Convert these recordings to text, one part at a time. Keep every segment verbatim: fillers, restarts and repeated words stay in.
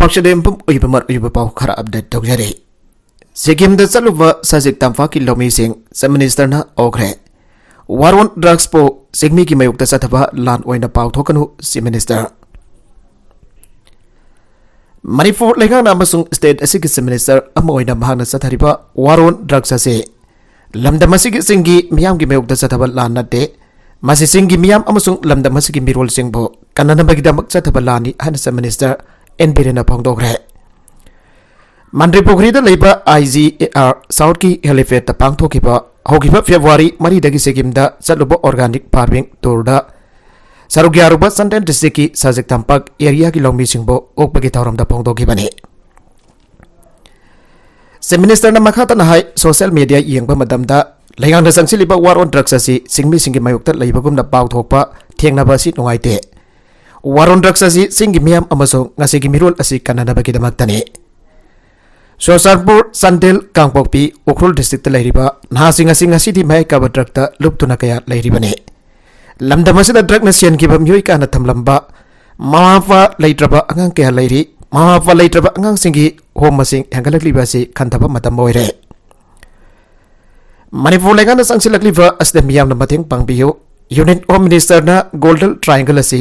ꯄꯥꯛꯆꯗꯦꯝꯕꯝ ꯑꯣꯏꯕ ꯃꯔꯨꯑꯣꯏꯕ ꯄꯥꯎ ꯈꯔ ꯑꯞꯗꯦꯠ ꯇꯧꯖꯔꯤ꯫ ꯁꯤꯛꯀꯤꯝꯗ ꯆꯠꯂꯨꯕ ꯁꯖꯤꯛ ꯇꯝꯄꯥꯛꯀꯤ ꯂꯧꯃꯤꯁꯤꯡ ꯆꯤꯐ ꯃꯤꯅꯤꯁꯇꯔꯅ ꯑꯣꯈ꯭ꯔꯦ꯫ ꯋꯥꯔ ꯑꯣꯟ ꯗ꯭ꯔꯒꯁꯄꯨ ꯆꯤꯡꯃꯤꯒꯤ ꯃꯥꯌꯣꯛꯇ ꯆꯠꯊꯕ ꯂꯥꯟ ꯑꯣꯏꯅ ꯄꯥꯎꯊꯣꯛꯀꯅꯨ, ꯆꯤꯐ ꯃꯤꯅꯤꯁꯇꯔ꯫ ꯃꯅꯤꯄꯨꯔ ꯂꯩꯉꯥꯛꯅ ꯑꯃꯁꯨꯡ ꯁ꯭ꯇꯦꯠ ꯑꯁꯤꯒꯤ ꯆꯤꯐ ꯃꯤꯅꯤꯁꯇꯔ ꯑꯃ ꯑꯣꯏꯅ ꯃꯍꯥꯛꯅ ꯆꯠꯊꯔꯤꯕ ꯋꯥꯔ ꯑꯣꯟ ꯗ꯭ꯔꯒꯁ ꯑꯁꯤ ꯂꯝꯗꯝ ꯑꯁꯤꯒꯤ ꯆꯤꯡꯒꯤ ꯃꯤꯌꯥꯝꯒꯤ ꯃꯥꯌꯣꯛꯇ ꯆꯠꯊꯕ ꯂꯥꯟ ꯅꯠꯇꯦ꯫ ꯃꯁꯤ ꯆꯤꯡꯒꯤ ꯃꯤꯌꯥꯝ ꯑꯃꯁꯨꯡ ꯂꯝꯗꯝ ꯑꯁꯤꯒꯤ ꯃꯤꯔꯣꯜꯁꯤꯡꯕꯨ ꯀꯟꯅꯅꯕꯒꯤꯗꯃꯛ ꯆꯠꯊꯕ ꯂꯥꯟꯅꯤ ꯍꯥꯏꯅ ꯆꯤꯐ ꯃꯤꯅꯤꯁꯇꯔ ꯑꯦꯟ ꯕꯤꯔꯦꯟꯅ ꯐꯣꯡꯗꯣꯛꯈ꯭ꯔꯦ꯫ ꯃꯟꯇ꯭ꯔꯤ ꯄꯨꯈ꯭ꯔꯤꯗ ꯂꯩꯕ ꯑꯥꯏ ꯖꯤ ꯑꯦ ꯑꯥꯔ ꯁꯥꯎꯠꯀꯤ ꯍꯦꯂꯤꯄꯦꯗꯇ ꯄꯥꯡꯊꯣꯛꯈꯤꯕ ꯍꯧꯈꯤꯕ ꯐꯦꯕ꯭ꯔꯨꯋꯥꯔꯤ ꯃꯔꯤꯗꯒꯤ ꯁꯤꯛꯀꯤꯝꯗ ꯆꯠꯂꯨꯕ ꯑꯣꯔꯒꯥꯅꯤꯛ ꯐꯥꯔꯃꯤꯡ ꯇꯨꯔꯗ ꯁꯔꯨꯛ ꯌꯥꯔꯨꯕ ꯆꯥꯟꯗꯦꯜ ꯗꯤꯁꯇ꯭ꯔꯤꯛꯀꯤ ꯁꯖꯤꯛ ꯇꯝꯄꯥꯛ ꯑꯦꯔꯤꯌꯥꯒꯤ ꯂꯧꯃꯤꯁꯤꯡꯕꯨ ꯑꯣꯛꯄꯒꯤ ꯊꯧꯔꯝꯗ ꯐꯣꯡꯗꯣꯛꯈꯤꯕꯅꯤ꯫ ꯆꯤꯐ ꯃꯤꯅꯤꯁꯇꯔꯅ ꯃꯈꯥ ꯇꯥꯅ ꯍꯥꯏ, ꯁꯣꯁꯤꯌꯦꯜ ꯃꯤꯗꯤꯌꯥ ꯌꯦꯡꯕ ꯃꯇꯝꯗ ꯂꯩꯉꯥꯛꯅ ꯆꯪꯁꯤꯜꯂꯤꯕ ꯋꯥꯔ ꯑꯣꯟ ꯗ꯭ꯔꯒꯁ ꯑꯁꯤ ꯆꯤꯡꯃꯤꯁꯤꯡꯒꯤ ꯃꯥꯌꯣꯛꯇ ꯂꯩꯕꯒꯨꯝꯅ ꯄꯥꯎꯊꯣꯛꯄ ꯊꯦꯡꯅꯕ ꯑꯁꯤ ꯅꯨꯡꯉꯥꯏꯇꯦ꯫ ꯋꯥꯔ ꯑꯣꯟ ꯗ꯭ꯔꯒꯁ ꯑꯁꯤ ꯆꯤꯡꯒꯤ ꯃꯤꯌꯥꯝ ꯑꯃꯁꯨꯡ ꯉꯁꯤꯒꯤ ꯃꯤꯔꯣꯜ ꯑꯁꯤ ꯀꯟꯅꯅꯕꯒꯤꯗꯃꯛꯇꯅꯤ꯫ ꯆꯨꯔꯆꯥꯟꯄꯨꯔ, ꯆꯥꯟꯗꯦꯜ, ꯀꯥꯡꯄꯣꯛꯄꯤ, ꯎꯈ꯭ꯔꯨꯜ ꯗꯤꯁꯇ꯭ꯔꯤꯛꯇ ꯂꯩꯔꯤꯕ ꯅꯍꯥꯁꯤꯡ ꯑꯁꯤ ꯉꯁꯤꯗꯤ ꯃꯍꯩ ꯀꯥꯕ ꯗ꯭ꯔꯒꯇ ꯂꯨꯞꯇꯨꯅ ꯀꯌꯥ ꯂꯩꯔꯤꯕꯅꯤ꯫ ꯂꯝꯗꯝ ꯑꯁꯤꯗ ꯗ꯭ꯔꯒꯅ ꯁꯦꯟꯈꯤꯕ ꯃꯤꯑꯣꯏ ꯀꯌꯥꯅ ꯊꯝꯂꯝꯕ ꯃꯃꯥ ꯃꯄꯥ ꯂꯩꯇ꯭ꯔꯕ ꯑꯉꯥꯡ ꯀꯌꯥ ꯂꯩꯔꯤ꯫ ꯃꯃꯥ ꯃꯄꯥ ꯂꯩꯇ꯭ꯔꯕ ꯑꯉꯥꯡꯁꯤꯡꯒꯤ ꯍꯣꯝ ꯃꯁꯤꯡ ꯍꯦꯟꯒꯠꯂꯛꯂꯤꯕ ꯑꯁꯤ ꯈꯟꯊꯕ ꯃꯇꯝ ꯑꯣꯏꯔꯦ꯫ ꯃꯅꯤꯄꯨꯔ ꯂꯩꯉꯥꯛꯅ ꯆꯪꯁꯤꯜꯂꯛꯂꯤꯕ ꯑꯁꯤꯗ ꯃꯤꯌꯥꯝꯅ ꯃꯇꯦꯡ ꯄꯥꯡꯕꯤꯌꯨ꯫ ꯌꯨꯅꯤꯌꯟ ꯍꯣꯝ ꯃꯤꯅꯤꯁꯇꯔꯅ ꯒꯣꯜꯗꯟ ꯇ꯭ꯔꯥꯏꯡꯒꯜ ꯑꯁꯤ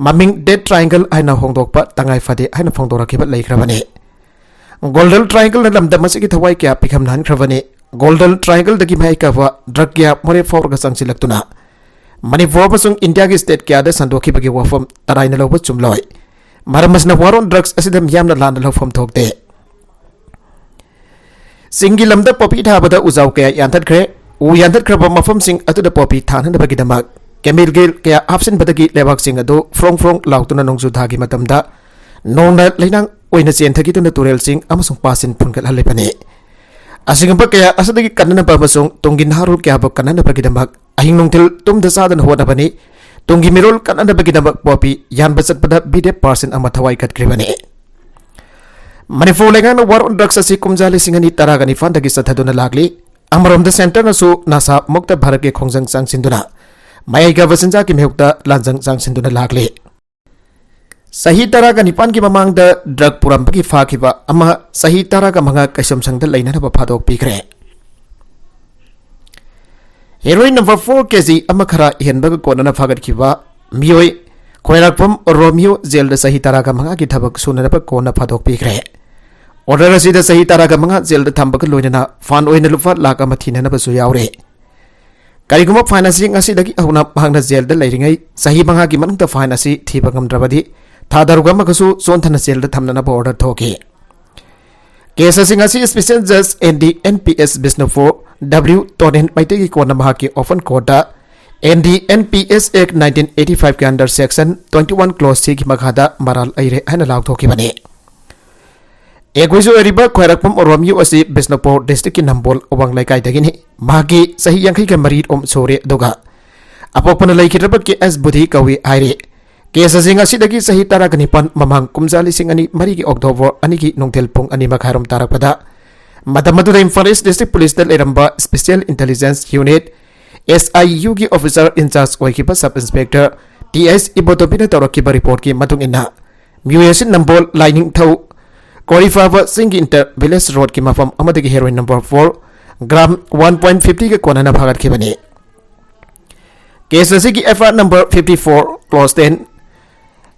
ꯃꯃꯤꯡ ꯗꯦꯠ ꯇ꯭ꯔꯥꯏꯡꯒꯜ ꯍꯥꯏꯅ ꯍꯣꯡꯗꯣꯛꯄ ꯇꯉꯥꯏ ꯐꯗꯦ ꯍꯥꯏꯅ ꯐꯣꯡꯗꯣꯔꯛꯈꯤꯕ ꯂꯩꯈ꯭ꯔꯕꯅꯤ꯫ ꯒꯣꯜꯗꯟ ꯇ꯭ꯔꯥꯏꯡꯒꯜꯅ ꯂꯝꯗꯝ ꯑꯁꯤꯒꯤ ꯊꯋꯥꯏ ꯀꯌꯥ ꯄꯤꯈꯝꯅꯍꯟꯈ꯭ꯔꯕꯅꯤ꯫ ꯒꯣꯜꯗꯟ ꯇ꯭ꯔꯥꯏꯡꯒꯜꯗꯒꯤ ꯃꯍꯩ ꯀꯥꯕ ꯗ꯭ꯔꯒ ꯀꯌꯥ ꯃꯣꯔꯦ ꯐꯥꯎꯔꯒ ꯆꯪꯁꯤꯜꯂꯛꯇꯨꯅ ꯃꯅꯤꯄꯨꯔ ꯑꯃꯁꯨꯡ ꯏꯟꯗꯤꯌꯥꯒꯤ ꯁ꯭ꯇꯦꯠ ꯀꯌꯥꯗ ꯁꯟꯗꯣꯛꯈꯤꯕꯒꯤ ꯋꯥꯐꯝ ꯇꯔꯥꯏꯅ ꯂꯧꯕ ꯆꯨꯝꯂꯣꯏ꯫ ꯃꯔꯝ ꯑꯁꯤꯅ ꯋꯥꯔ ꯑꯣꯟ ꯗ꯭ꯔꯒꯁ ꯑꯁꯤꯗ ꯃꯤꯌꯥꯝꯅ ꯂꯥꯟꯅ ꯂꯧꯐꯝ ꯊꯣꯛꯇꯦ꯫ ꯆꯤꯡꯒꯤ ꯂꯝꯗ ꯄꯣꯄꯤ ꯊꯥꯕꯗ ꯎꯖꯥꯎ ꯀꯌꯥ ꯌꯥꯟꯊꯠꯈ꯭ꯔꯦ꯫ ꯎ ꯌꯥꯟꯊꯠꯈ꯭ꯔꯕ ꯃꯐꯝꯁꯤꯡ ꯑꯗꯨꯗ ꯄꯣꯄꯤ ꯊꯥꯅꯅꯕꯒꯤꯗꯃꯛ ꯀꯦꯃꯤꯀꯦꯜ ꯀꯌꯥ ꯍꯥꯞꯆꯤꯟꯕꯗꯒꯤ ꯂꯩꯕꯥꯛꯁꯤꯡ ꯑꯗꯨ ꯐ꯭ꯔꯣꯡ ꯐ꯭ꯔꯣꯡ ꯂꯥꯎꯗꯨꯅ ꯅꯣꯡꯖꯨ ꯊꯥꯒꯤ ꯃꯇꯝꯗ ꯅꯣꯡꯅ ꯂꯩꯅꯥꯡ ꯑꯣꯏꯅ ꯆꯦꯟꯊꯈꯤꯗꯨꯅ ꯇꯨꯔꯦꯜꯁꯤꯡ ꯑꯃꯁꯨꯡ ꯄꯥꯠꯁꯤꯡ ꯐꯨꯟꯒꯠꯍꯜꯂꯤꯕꯅꯤ꯫ ꯑꯁꯤꯒꯨꯝꯕ ꯀꯌꯥ ꯑꯁꯤꯗꯒꯤ ꯀꯟꯅꯅꯕ ꯑꯃꯁꯨꯡ ꯇꯨꯡꯒꯤ ꯅꯍꯥꯔꯣꯜ ꯀꯌꯥꯕꯨ ꯀꯟꯅꯅꯕꯒꯤꯗꯃꯛ ꯑꯍꯤꯡ ꯅꯨꯡꯊꯤꯜ ꯇꯨꯝꯗ ꯆꯥꯗꯅ ꯍꯣꯠꯅꯕꯅꯤ꯫ ꯇꯨꯡꯒꯤ ꯃꯤꯔꯣꯜ ꯀꯟꯅꯅꯕꯒꯤꯗꯃꯛ ꯄꯣꯄꯤ ꯌꯥꯟꯕ ꯆꯠꯄꯗ ꯕꯤ ꯗꯤ ꯑꯦꯐ ꯄꯥꯔꯁꯟ ꯑꯃ ꯊꯋꯥꯏ ꯀꯠꯈ꯭ꯔꯤꯕꯅꯤ꯫ ꯃꯅꯤꯄꯨꯔ ꯂꯩꯉꯥꯛꯅ ꯋꯥꯔ ꯑꯣꯟ ꯗ꯭ꯔꯒꯁ ꯑꯁꯤ ꯀꯨꯝꯖꯥ ꯂꯤꯁꯤꯡ ꯑꯅꯤ ꯇꯔꯥꯒ ꯅꯤꯄꯥꯟꯗꯒꯤ ꯆꯠꯊꯗꯨꯅ ꯂꯥꯛꯂꯤ꯫ ꯑꯃꯔꯣꯝꯗ ꯁꯦꯟꯇꯔꯅꯁꯨ ꯅꯁꯥ ꯃꯨꯛꯇ ꯚꯥꯔꯠꯀꯤ ꯈꯣꯡꯖꯪ ꯆꯪꯁꯤꯟꯗꯨꯅ ꯃꯌꯥꯏ ꯀꯥꯕ ꯆꯤꯟꯖꯥꯛꯀꯤ ꯃꯥꯌꯣꯛꯇ ꯂꯥꯟꯖꯪ ꯆꯪꯁꯤꯟꯗꯨꯅ ꯂꯥꯛꯂꯤ꯫ ꯆꯍꯤ ꯇꯔꯥꯒ ꯅꯤꯄꯥꯟꯒꯤ ꯃꯃꯥꯡꯗ ꯗ꯭ꯔꯒ ꯄꯨꯔꯝꯕꯒꯤ ꯐꯥꯈꯤꯕ ꯑꯃ ꯆꯍꯤ ꯇꯔꯥꯒ ꯃꯉꯥ ꯀꯩꯁꯨꯝꯁꯪꯗ ꯂꯩꯅꯅꯕ ꯐꯥꯗꯣꯛꯄꯤꯈ꯭ꯔꯦ꯫ Heroin number four K G ꯑꯃ ꯈꯔ ꯍꯦꯟꯕꯒ ꯀꯣꯟꯅꯅ ꯐꯥꯒꯠꯈꯤꯕ ꯃꯤꯑꯣꯏ ꯈ꯭ꯋꯥꯏꯔꯥꯛꯄꯝ ꯔꯣꯃꯤꯌꯣ ꯖꯦꯜꯗ ꯆꯍꯤ ꯇꯔꯥꯒ ꯃꯉꯥꯒꯤ ꯊꯕꯛ ꯁꯨꯅꯅꯕ ꯀꯣꯟꯅ ꯐꯥꯗꯣꯛꯄꯤꯈ꯭ꯔꯦ꯫ ꯑꯣꯔꯗꯔ ꯑꯁꯤꯗ ꯆꯍꯤ ꯇꯔꯥꯒ ꯃꯉꯥ ꯖꯦꯜꯗ ꯊꯝꯕꯒ ꯂꯣꯏꯅꯅ ꯐꯥꯏꯟ ꯑꯣꯏꯅ ꯂꯨꯄꯥ ꯂꯥꯈ ꯑꯃ ꯊꯤꯅꯅꯕꯁꯨ ꯌꯥꯎꯔꯦ꯫ ꯀꯔꯤꯒꯨꯝꯕ ꯐꯥꯏꯟ ꯑꯁꯤ ꯉꯁꯤꯗꯒꯤ ꯍꯧꯅ ꯃꯍꯥꯛꯅ ꯖꯦꯜꯗ ꯂꯩꯔꯤꯉꯩ ꯆꯍꯤ ꯃꯉꯥꯒꯤ ꯃꯅꯨꯡꯗ ꯐꯥꯏꯟ ꯑꯁꯤ ꯊꯤꯕ ꯉꯝꯗ꯭ꯔꯕꯗꯤ ꯊꯥ ꯇꯔꯨꯛ ꯑꯃꯒꯁꯨ ꯆꯣꯟꯊꯅ ꯖꯦꯜꯗ ꯊꯝꯅꯅꯕ ꯑꯣꯔꯗꯔ ꯊꯣꯛꯈꯤ꯫ ꯀꯦꯁ ꯑꯁꯤ ꯉꯁꯤ ꯁ꯭ꯄꯦꯁꯤꯌꯦꯜ ꯖꯖ N D and P S Bishnupur W Toren ꯃꯩꯇꯩꯒꯤ ꯀꯣꯔꯠꯅ ꯃꯍꯥꯛꯀꯤ ꯑꯣꯄꯟ ꯀꯣꯔꯠꯇ N D and P S act nineteen eighty ꯐꯥꯏꯚꯀꯤ under section twenty one clause C ꯒꯤ ꯃꯈꯥꯗ ꯃꯔꯥꯜ ꯂꯩꯔꯦ ꯍꯥꯏꯅ ꯂꯥꯎꯊꯣꯛꯈꯤꯕꯅꯤ꯫ ꯑꯦꯀ꯭ꯌꯨꯖ ꯑꯣꯏꯔꯤꯕ ꯈ꯭ꯋꯥꯏꯔꯥꯛꯄꯝ ꯔꯣꯃꯤꯌꯣ ꯑꯁꯤ ꯕꯤꯁꯅꯨꯄꯨꯔ ꯗꯤꯁꯇ꯭ꯔꯤꯛꯀꯤ ꯅꯝꯕꯣꯜ ꯑꯋꯥꯡ ꯂꯩꯀꯥꯏꯗꯒꯤꯅꯤ꯫ ꯃꯍꯥꯛꯀꯤ ꯆꯍꯤ ꯌꯥꯡꯈꯩꯒ ꯃꯔꯤ ꯔꯣꯝ ꯁꯨꯔꯦ, ꯑꯗꯨꯒ ꯑꯄꯣꯛꯄꯅ ꯂꯩꯈꯤꯗ꯭ꯔꯕ ꯀꯦ ꯑꯦꯁ ꯕꯨꯙꯤ ꯀꯧꯏ ꯍꯥꯏꯔꯤ꯫ ꯀꯦꯁ ꯑꯁꯤ ꯉꯁꯤꯗꯒꯤ ꯆꯍꯤ ꯇꯔꯥꯒ ꯅꯤꯄꯥꯟ ꯃꯃꯥꯡ ꯀꯨꯝꯖꯥ ꯂꯤꯁꯤꯡ ꯑꯅꯤ ꯃꯔꯤꯒꯤ ꯑꯣꯛꯇꯣꯕꯔ ꯑꯅꯤꯒꯤ ꯅꯨꯡꯊꯤꯜ ꯄꯨꯡ ꯑꯅꯤ ꯃꯈꯥꯏꯔꯣꯝ ꯇꯥꯔꯛꯄꯗ, ꯃꯇꯝ ꯑꯗꯨꯗ ꯏꯝꯐꯥꯜ ꯏꯁ ꯗꯤꯁꯇ꯭ꯔꯤꯛ ꯄꯨꯂꯤꯁꯇ ꯂꯩꯔꯝꯕ ꯁ꯭ꯄꯦꯁꯤꯌꯦꯜ ꯏꯟꯇꯦꯂꯤꯖꯦꯟꯁ ꯌꯨꯅꯤꯠ, ꯑꯦꯁ ꯑꯥꯏ ꯌꯨꯒꯤ ꯑꯣꯐꯤꯁꯥꯔ ꯏꯟꯆꯥꯔꯖ ꯑꯣꯏꯈꯤꯕ ꯁꯕ ꯏꯟꯁꯄꯦꯛꯇꯔ ꯇꯤ ꯑꯦꯁ ꯏꯕꯣꯇꯣꯝꯕꯤꯅ ꯇꯧꯔꯛꯈꯤꯕ ꯔꯤꯄꯣꯔꯠꯀꯤ ꯃꯇꯨꯡ ꯏꯟꯅ, ꯃꯤꯑꯣꯏ ꯑꯁꯤ ꯅꯝꯕꯣꯜ ꯂꯥꯏꯅꯤꯡꯊꯧ ꯀꯣꯔꯤꯐꯥꯕ ꯆꯤꯡꯒꯤ ꯏꯟꯇꯔ ꯚꯤꯂꯦꯖ ꯔꯣꯗꯀꯤ ꯃꯐꯝ ꯑꯃꯗꯒꯤ heroin number four gram one point ꯐꯤꯐꯇꯤꯒ ꯀꯣꯟꯅꯅ ꯐꯥꯒꯠꯈꯤꯕꯅꯤ꯫ ꯀꯦꯁ ꯑꯁꯤꯒꯤ F I R number fifty four close ten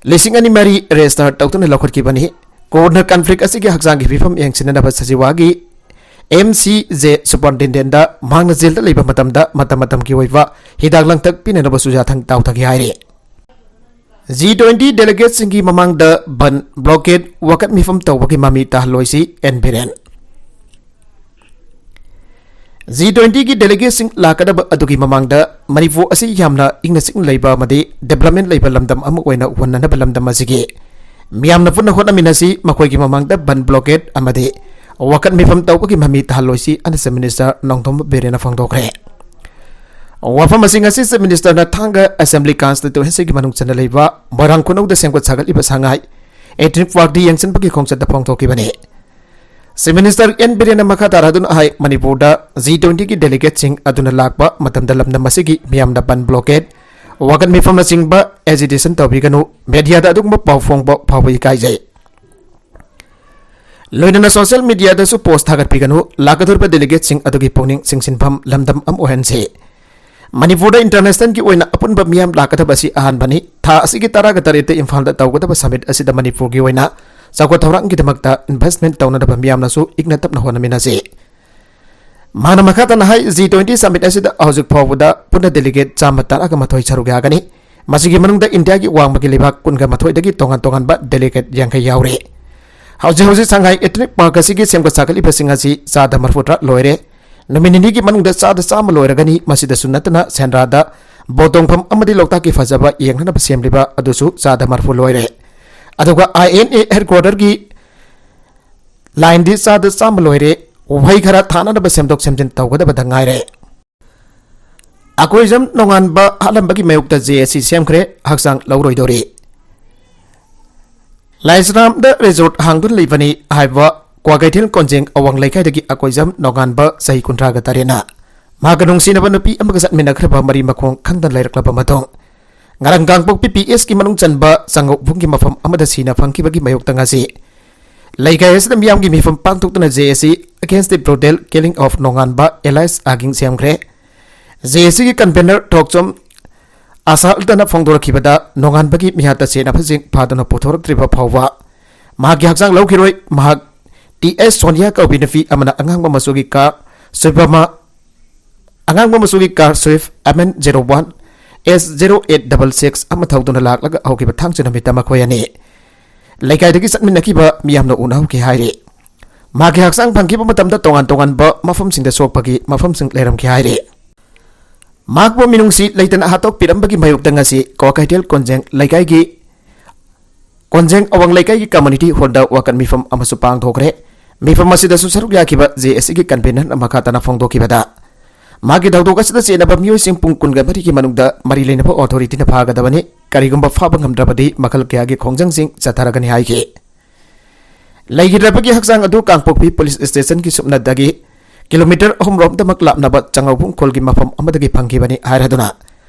ꯂꯤꯁꯤꯡ ꯑꯅꯤ ꯃꯔꯤ ꯔꯦꯖꯤꯁꯇꯔ ꯇꯧꯗꯨꯅ ꯂꯧꯈꯠꯈꯤꯕꯅꯤ꯫ ꯀꯣꯔꯠꯅ ꯀꯟꯐ꯭ꯂꯤꯛ ꯑꯁꯤꯒꯤ ꯍꯛꯆꯥꯡꯒꯤ ꯐꯤꯕꯝ ꯌꯦꯡꯁꯤꯟꯅꯅꯕ ꯁꯖꯤꯋꯥꯒꯤ ꯑꯦꯝ ꯁꯤ ꯖꯦ ꯁꯨꯄꯔꯤꯟꯇꯦꯟꯗꯦꯟꯗ ꯃꯍꯥꯛꯅ ꯖꯦꯜꯗ ꯂꯩꯕ ꯃꯇꯝꯗ ꯃꯇꯝ ꯃꯇꯝꯒꯤ ꯑꯣꯏꯕ ꯍꯤꯗꯥꯛ ꯂꯥꯡꯊꯛ ꯄꯤꯅꯅꯕꯁꯨ ꯌꯥꯊꯪ ꯇꯥꯎꯊꯒꯦ ꯍꯥꯏꯔꯤ꯫ ꯖꯤ ꯇ꯭ꯋꯦꯟꯇꯤ ꯗꯦꯂꯤꯒꯦꯠꯁꯤꯡꯒꯤ ꯃꯃꯥꯡꯗ ꯕꯟ, ꯕ꯭ꯂꯣꯀꯦꯠ, ꯋꯥꯀꯠ ꯃꯤꯐꯝ ꯇꯧꯕꯒꯤ ꯃꯃꯤ ꯇꯥꯍꯜꯂꯣꯏꯁꯤ ꯑꯦꯟ ꯕꯤꯔꯦꯟ꯫ ꯖꯤ ꯇ꯭ꯋꯦꯟꯇꯤꯒꯤ ꯗꯦꯂꯤꯒꯦꯠꯁꯤꯡ ꯂꯥꯛꯀꯗꯕ ꯑꯗꯨꯒꯤ ꯃꯃꯥꯡꯗ ꯃꯅꯤꯄꯨꯔ ꯑꯁꯤ ꯌꯥꯝꯅ ꯏꯪꯅ ꯆꯤꯛꯅ ꯂꯩꯕ ꯑꯃꯗꯤ ꯗꯤꯕꯦꯂꯞꯃꯦꯟ ꯂꯩꯕ ꯂꯝꯗꯝ ꯑꯃ ꯑꯣꯏꯅ ꯎꯍꯟꯅꯅꯕ ꯂꯝꯗꯝ ꯑꯁꯤꯒꯤ ꯃꯤꯌꯥꯝꯅ ꯄꯨꯟꯅ ꯍꯣꯠꯅꯃꯤꯟꯅꯁꯤ꯫ ꯃꯈꯣꯏꯒꯤ ꯃꯃꯥꯡꯗ ꯕꯟ, ꯕ꯭ꯂꯣꯀꯦꯠ ꯑꯃꯗꯤ ꯋꯥꯀꯠ ꯃꯤꯐꯝ ꯇꯧꯕꯒꯤ ꯃꯃꯤ ꯇꯥꯍꯜꯂꯣꯏꯁꯤ ꯑꯅ ꯆꯤꯐ ꯃꯤꯅꯤꯁꯇꯔ ꯅꯣꯡꯊꯣꯝꯕꯝ ꯕꯤꯔꯦꯟꯅ ꯐꯣꯡꯗꯣꯛꯈ꯭ꯔꯦ꯫ ꯋꯥꯐꯝ ꯑꯁꯤ ꯉꯁꯤ ꯆꯤꯐ ꯃꯤꯅꯤꯁꯇꯔꯅ ꯊꯥꯡꯒ ꯑꯦꯁꯦꯝꯕ꯭ꯂꯤ ꯀꯟꯁꯇꯤꯇ꯭ꯋꯦꯟꯁꯤꯒꯤ ꯃꯅꯨꯡ ꯆꯟꯅ ꯂꯩꯕ ꯃꯣꯏꯔꯥꯡ ꯈꯨꯅꯧꯗ ꯁꯦꯝꯒꯠ ꯁꯥꯒꯠꯂꯤꯕ ꯁꯉꯥꯏ ꯏꯊꯅꯤꯛ ꯄꯥꯔꯛꯇ ꯌꯦꯡꯁꯤꯟꯕꯒꯤ ꯈꯣꯡꯆꯠꯇ ꯐꯣꯡꯗꯣꯛꯈꯤꯕꯅꯤ꯫ ꯆꯤꯐ ꯃꯤꯅꯤꯁꯇꯔ ꯑꯦꯟ ꯕꯤꯔꯦꯟꯅ ꯃꯈꯥ ꯇꯥꯔꯗꯨꯅ ꯍꯥꯏ, ꯃꯅꯤꯄꯨꯔꯗ ꯖꯤ ꯇ꯭ꯋꯦꯟꯇꯤꯒꯤ ꯗꯦꯂꯤꯒꯦꯠꯁꯤꯡ ꯑꯗꯨꯅ ꯂꯥꯛꯄ ꯃꯇꯝꯗ ꯂꯝꯗꯝ ꯑꯁꯤꯒꯤ ꯃꯤꯌꯥꯝꯅ ꯕꯟ, ꯕ꯭ꯂꯣꯀꯦꯠ, ꯋꯥꯀꯠ ꯃꯤꯐꯝꯅꯆꯤꯡꯕ agitation ꯇꯧꯕꯤꯒꯅꯨ꯫ Media ꯗ ꯑꯗꯨꯒꯨꯝꯕ ꯄꯥꯎ ꯐꯣꯡꯕ ꯐꯥꯎꯕ ꯏꯀꯥꯏꯖꯩ꯫ ꯂꯣꯏꯅꯅ social media ꯗꯁꯨ post ꯊꯥꯒꯠꯄꯤꯒꯅꯨ꯫ ꯂꯥꯛꯀꯗꯧꯔꯤꯕ delegate ꯁꯤꯡ ꯑꯗꯨꯒꯤ ꯄꯨꯛꯅꯤꯡ ꯆꯤꯡꯁꯤꯟꯐꯝ ꯂꯝꯗꯝ ꯑꯃ ꯑꯣꯏꯍꯟꯁꯤ꯫ ꯃꯅꯤꯄꯨꯔꯗ international ꯒꯤ ꯑꯣꯏꯅ ꯑꯄꯨꯟꯕ ꯃꯤꯌꯥꯝ ꯂꯥꯛꯀꯗꯕ ꯑꯁꯤ ꯑꯍꯥꯟꯕꯅꯤ꯫ ꯊꯥ ꯑꯁꯤꯒꯤ ꯇꯔꯥꯒ ꯇꯔꯦꯠꯇ ꯏꯝꯐꯥꯜꯗ ꯇꯧꯒꯗꯕ summit ꯑꯁꯤꯗ ꯃꯅꯤꯄꯨꯔꯒꯤ ꯑꯣꯏꯅ ꯆꯥꯎꯈꯠ ꯊꯧꯔꯥꯡꯒꯤꯗꯃꯛꯇ investment ꯇꯧꯅꯅꯕ ꯃꯤꯌꯥꯝꯅꯁꯨ ꯏꯪꯅ ꯇꯞꯅ ꯍꯣꯠꯅꯃꯤꯟꯅꯁꯤ꯫ ꯃꯥꯅ ꯃꯈꯥ ꯇꯥꯅ ꯍꯥꯏ, G twenty summit ꯑꯁꯤꯗ ꯍꯧꯖꯤꯛ ꯐꯥꯎꯕꯗ ꯄꯨꯟꯅ delegate ꯆꯥꯝꯃ ꯇꯔꯥꯒ ꯃꯥꯊꯣꯏ ꯁꯔꯨꯛ ꯌꯥꯒꯅꯤ꯫ ꯃꯁꯤꯒꯤ ꯃꯅꯨꯡꯗ ꯏꯟꯗꯤꯌꯥꯒꯤ ꯋꯥꯡꯃꯒꯤ ꯂꯩꯕꯥꯛ ꯀꯨꯟꯒ ꯃꯥꯊꯣꯏꯗꯒꯤ ꯇꯣꯉꯥꯟ ꯇꯣꯉꯥꯟꯕ delegate ꯌꯥꯡꯈꯩ ꯌꯥꯎꯔꯤ꯫ ꯍꯧꯖꯤꯛ ꯍꯧꯖꯤꯛ ꯁꯉꯥꯏ Ethnic Park ꯑꯁꯤꯒꯤ ꯁꯦꯝꯒꯠ ꯁꯥꯒꯠꯂꯤꯕꯁꯤꯡ ꯑꯁꯤ ꯆꯥꯗ ꯃꯔꯐꯨ ꯇꯔꯥ ꯂꯣꯏꯔꯦ꯫ ꯅꯨꯃꯤꯠ ꯅꯤꯅꯤꯒꯤ ꯃꯅꯨꯡꯗ ꯆꯥꯗ ꯆꯥꯝꯃ ꯂꯣꯏꯔꯒꯅꯤ꯫ ꯃꯁꯤꯗꯁꯨ ꯅꯠꯇꯅ ꯁꯦꯟꯗ꯭ꯔꯥꯗ ꯕꯣꯠ ꯇꯣꯡꯐꯝ ꯑꯃꯗꯤ ꯂꯣꯛꯇꯥꯛꯀꯤ ꯐꯖꯕ ꯌꯦꯡꯅꯅꯕ ꯁꯦꯝꯂꯤꯕ ꯑꯗꯨꯁꯨ ꯆꯥꯗ ꯃꯔꯐꯨ ꯂꯣꯏꯔꯦ꯫ ꯑꯗꯨꯒ I N A headquarter ꯒꯤ line ꯗꯤ ꯆꯥꯗ ꯆꯥꯝꯃ ꯂꯣꯏꯔꯦ꯫ ꯎꯍꯩ ꯈꯔ ꯊꯥꯅꯅꯕ ꯁꯦꯝꯗꯣꯛ ꯁꯦꯝꯖꯤꯟ ꯇꯧꯒꯗꯕꯗ ꯉꯥꯏꯔꯦ꯫ ꯑꯀꯣꯏꯖꯝ ꯅꯣꯡꯉꯥꯟꯕ ꯍꯥꯠꯂꯝꯕꯒꯤ ꯃꯥꯌꯣꯛꯇ J A C ꯁꯦꯝꯈ꯭ꯔꯦ, ꯍꯛꯆꯥꯡ ꯂꯧꯔꯣꯏꯗꯧꯔꯤ꯫ ꯂꯥꯏꯁ꯭ꯔꯥꯝꯗ resort ꯍꯥꯡꯗꯨꯅ ꯂꯩꯕꯅꯤ ꯍꯥꯏꯕ ꯀ꯭ꯋꯥꯀꯩꯊꯦꯜ ꯀꯣꯟꯖꯦꯡ ꯑꯋꯥꯡ ꯂꯩꯀꯥꯏꯗꯒꯤ ꯑꯀꯣꯏꯖꯝ ꯅꯣꯡꯉꯥꯟꯕ ꯆꯍꯤ ꯀꯨꯟꯊ꯭ꯔꯥꯒ ꯇꯔꯦꯠꯅ ꯃꯍꯥꯛꯀ ꯅꯨꯡꯁꯤꯅꯕ ꯅꯨꯄꯤ ꯑꯃꯒ ꯆꯠꯃꯤꯟꯅꯈ꯭ꯔꯕ ꯃꯔꯤ ꯃꯈꯣꯡ ꯈꯪꯗꯅ ꯂꯩꯔꯛꯂꯕ ꯃꯇꯨꯡ, ꯉꯔꯥꯡ ꯀꯥꯡꯄꯣꯛꯄꯤ P S ꯀꯤ ꯃꯅꯨꯡ ꯆꯟꯕ ꯆꯥꯉꯧꯕꯨꯡꯒꯤ ꯃꯐꯝ ꯑꯃꯗ ꯁꯤꯅ ꯐꯪꯈꯤꯕꯒꯤ ꯃꯥꯌꯣꯛꯇ ꯉꯁꯤ ꯂꯩꯀꯥꯏ ꯑꯁꯤꯗ ꯃꯤꯌꯥꯝꯒꯤ ꯃꯤꯐꯝ ꯄꯥꯡꯊꯣꯛꯇꯨꯅ J A C against the brutal killing of ꯅꯣꯡꯉꯥꯟꯕ alias ꯑꯥꯒꯤꯡ ꯁꯦꯝꯈ꯭ꯔꯦ꯫ J A C ꯒꯤ convener ꯊꯣꯛꯆꯣꯝ ꯑꯁꯥꯜꯇꯅ ꯐꯣꯡꯗꯣꯔꯛꯈꯤꯕꯗ, ꯅꯣꯡꯉꯥꯟꯕꯒꯤ ꯃꯤꯍꯥꯠꯇ ꯆꯦꯟꯅꯕꯁꯤꯡ ꯐꯥꯗꯨꯅ ꯄꯨꯊꯣꯔꯛꯇ꯭ꯔꯤꯕ ꯐꯥꯎꯕ ꯃꯍꯥꯛꯀꯤ ꯍꯛꯆꯥꯡ ꯂꯧꯈꯤꯔꯣꯏ꯫ ꯃꯍꯥꯛ T S ꯁꯣꯅꯤꯌꯥ ꯀꯧꯕꯤ ꯅꯨꯄꯤ ꯑꯃꯅ ꯑꯉꯥꯡꯕ ꯃꯆꯨꯒꯤ car Swift ꯑꯃ, ꯑꯉꯥꯡꯕ ꯃꯆꯨꯒꯤ car Swift M N zero one S zero eight double six ꯑꯃ ꯊꯧꯗꯨꯅ ꯂꯥꯛꯂꯒ ꯍꯧꯈꯤꯕ ꯊꯥꯡꯖ ꯅꯨꯃꯤꯠꯇ ꯃꯈꯣꯏ ꯑꯅꯤ ꯂꯩꯀꯥꯏꯗꯒꯤ ꯆꯠꯃꯤꯟꯅꯈꯤꯕ ꯃꯤꯌꯥꯝꯅ ꯎꯅꯍꯧꯈꯤ ꯍꯥꯏꯔꯤ꯫ ꯃꯍꯥꯛꯀꯤ ꯍꯛꯆꯥꯡ ꯐꯪꯈꯤꯕ ꯃꯇꯝꯗ ꯇꯣꯉꯥꯟ ꯇꯣꯉꯥꯟꯕ ꯃꯐꯝꯁꯤꯡꯗ ꯁꯣꯛꯄꯒꯤ ꯃꯐꯝꯁꯤꯡ ꯂꯩꯔꯝꯈꯤ ꯍꯥꯏꯔꯤ꯫ ꯃꯍꯥꯛꯄꯨ ꯃꯤꯅꯨꯡꯁꯤ ꯂꯩꯇꯅ ꯍꯥꯠꯇꯣꯛꯄꯤꯔꯝꯕꯒꯤ ꯃꯥꯌꯣꯛꯇ ꯉꯁꯤ ꯀ꯭ꯋꯥꯀꯩꯊꯦꯜ ꯀꯣꯟꯖꯦꯡ ꯂꯩꯀꯥꯏꯒꯤ, ꯀꯣꯟꯖꯦꯡ ꯑꯋꯥꯡ ꯂꯩꯀꯥꯏꯒꯤ community hall ꯗ ꯋꯥꯀꯠ ꯃꯤꯐꯝ ꯑꯃꯁꯨ ꯄꯥꯡꯊꯣꯛꯈ꯭ꯔꯦ꯫ ꯃꯤꯐꯝ ꯑꯁꯤꯗꯁꯨ ꯁꯔꯨꯛ ꯌꯥꯈꯤꯕ J A C ꯒꯤ convener ꯅ ꯃꯈꯥ ꯇꯥꯅ ꯐꯣꯡꯗꯣꯛꯈꯤꯕꯗ, ꯃꯍꯥꯛꯀꯤ ꯊꯧꯗꯣꯛ ꯑꯁꯤꯗ ꯆꯦꯟꯅꯕ ꯃꯤꯑꯣꯏꯁꯤꯡ ꯄꯨꯡ ꯀꯨꯟꯒ ꯃꯔꯤꯒꯤ ꯃꯅꯨꯡꯗ ꯃꯔꯤ ꯂꯩꯅꯕ authority ꯅ ꯐꯥꯒꯗꯕꯅꯤ꯫ ꯀꯔꯤꯒꯨꯝꯕ ꯐꯥꯕ ꯉꯝꯗ꯭ꯔꯕꯗꯤ ꯃꯈꯜ ꯀꯌꯥꯒꯤ ꯈꯣꯡꯖꯪꯁꯤꯡ ꯆꯠꯊꯔꯒꯅꯤ ꯍꯥꯏꯈꯤ꯫ ꯂꯩꯈꯤꯗ꯭ꯔꯕꯒꯤ ꯍꯛꯆꯥꯡ ꯑꯗꯨ ꯀꯥꯡꯄꯣꯛꯄꯤ police station ꯒꯤ ꯁꯨꯞꯅꯗꯒꯤ kilometre ꯑꯍꯨꯝ ꯔꯣꯝꯗꯃꯛ ꯂꯥꯞꯅꯕ ꯆꯥꯉꯧꯕꯨꯡ ꯈꯨꯜꯒꯤ ꯃꯐꯝ ꯑꯃꯗꯒꯤ ꯐꯪꯈꯤꯕꯅꯤ ꯍꯥꯏꯔꯗꯨꯅ,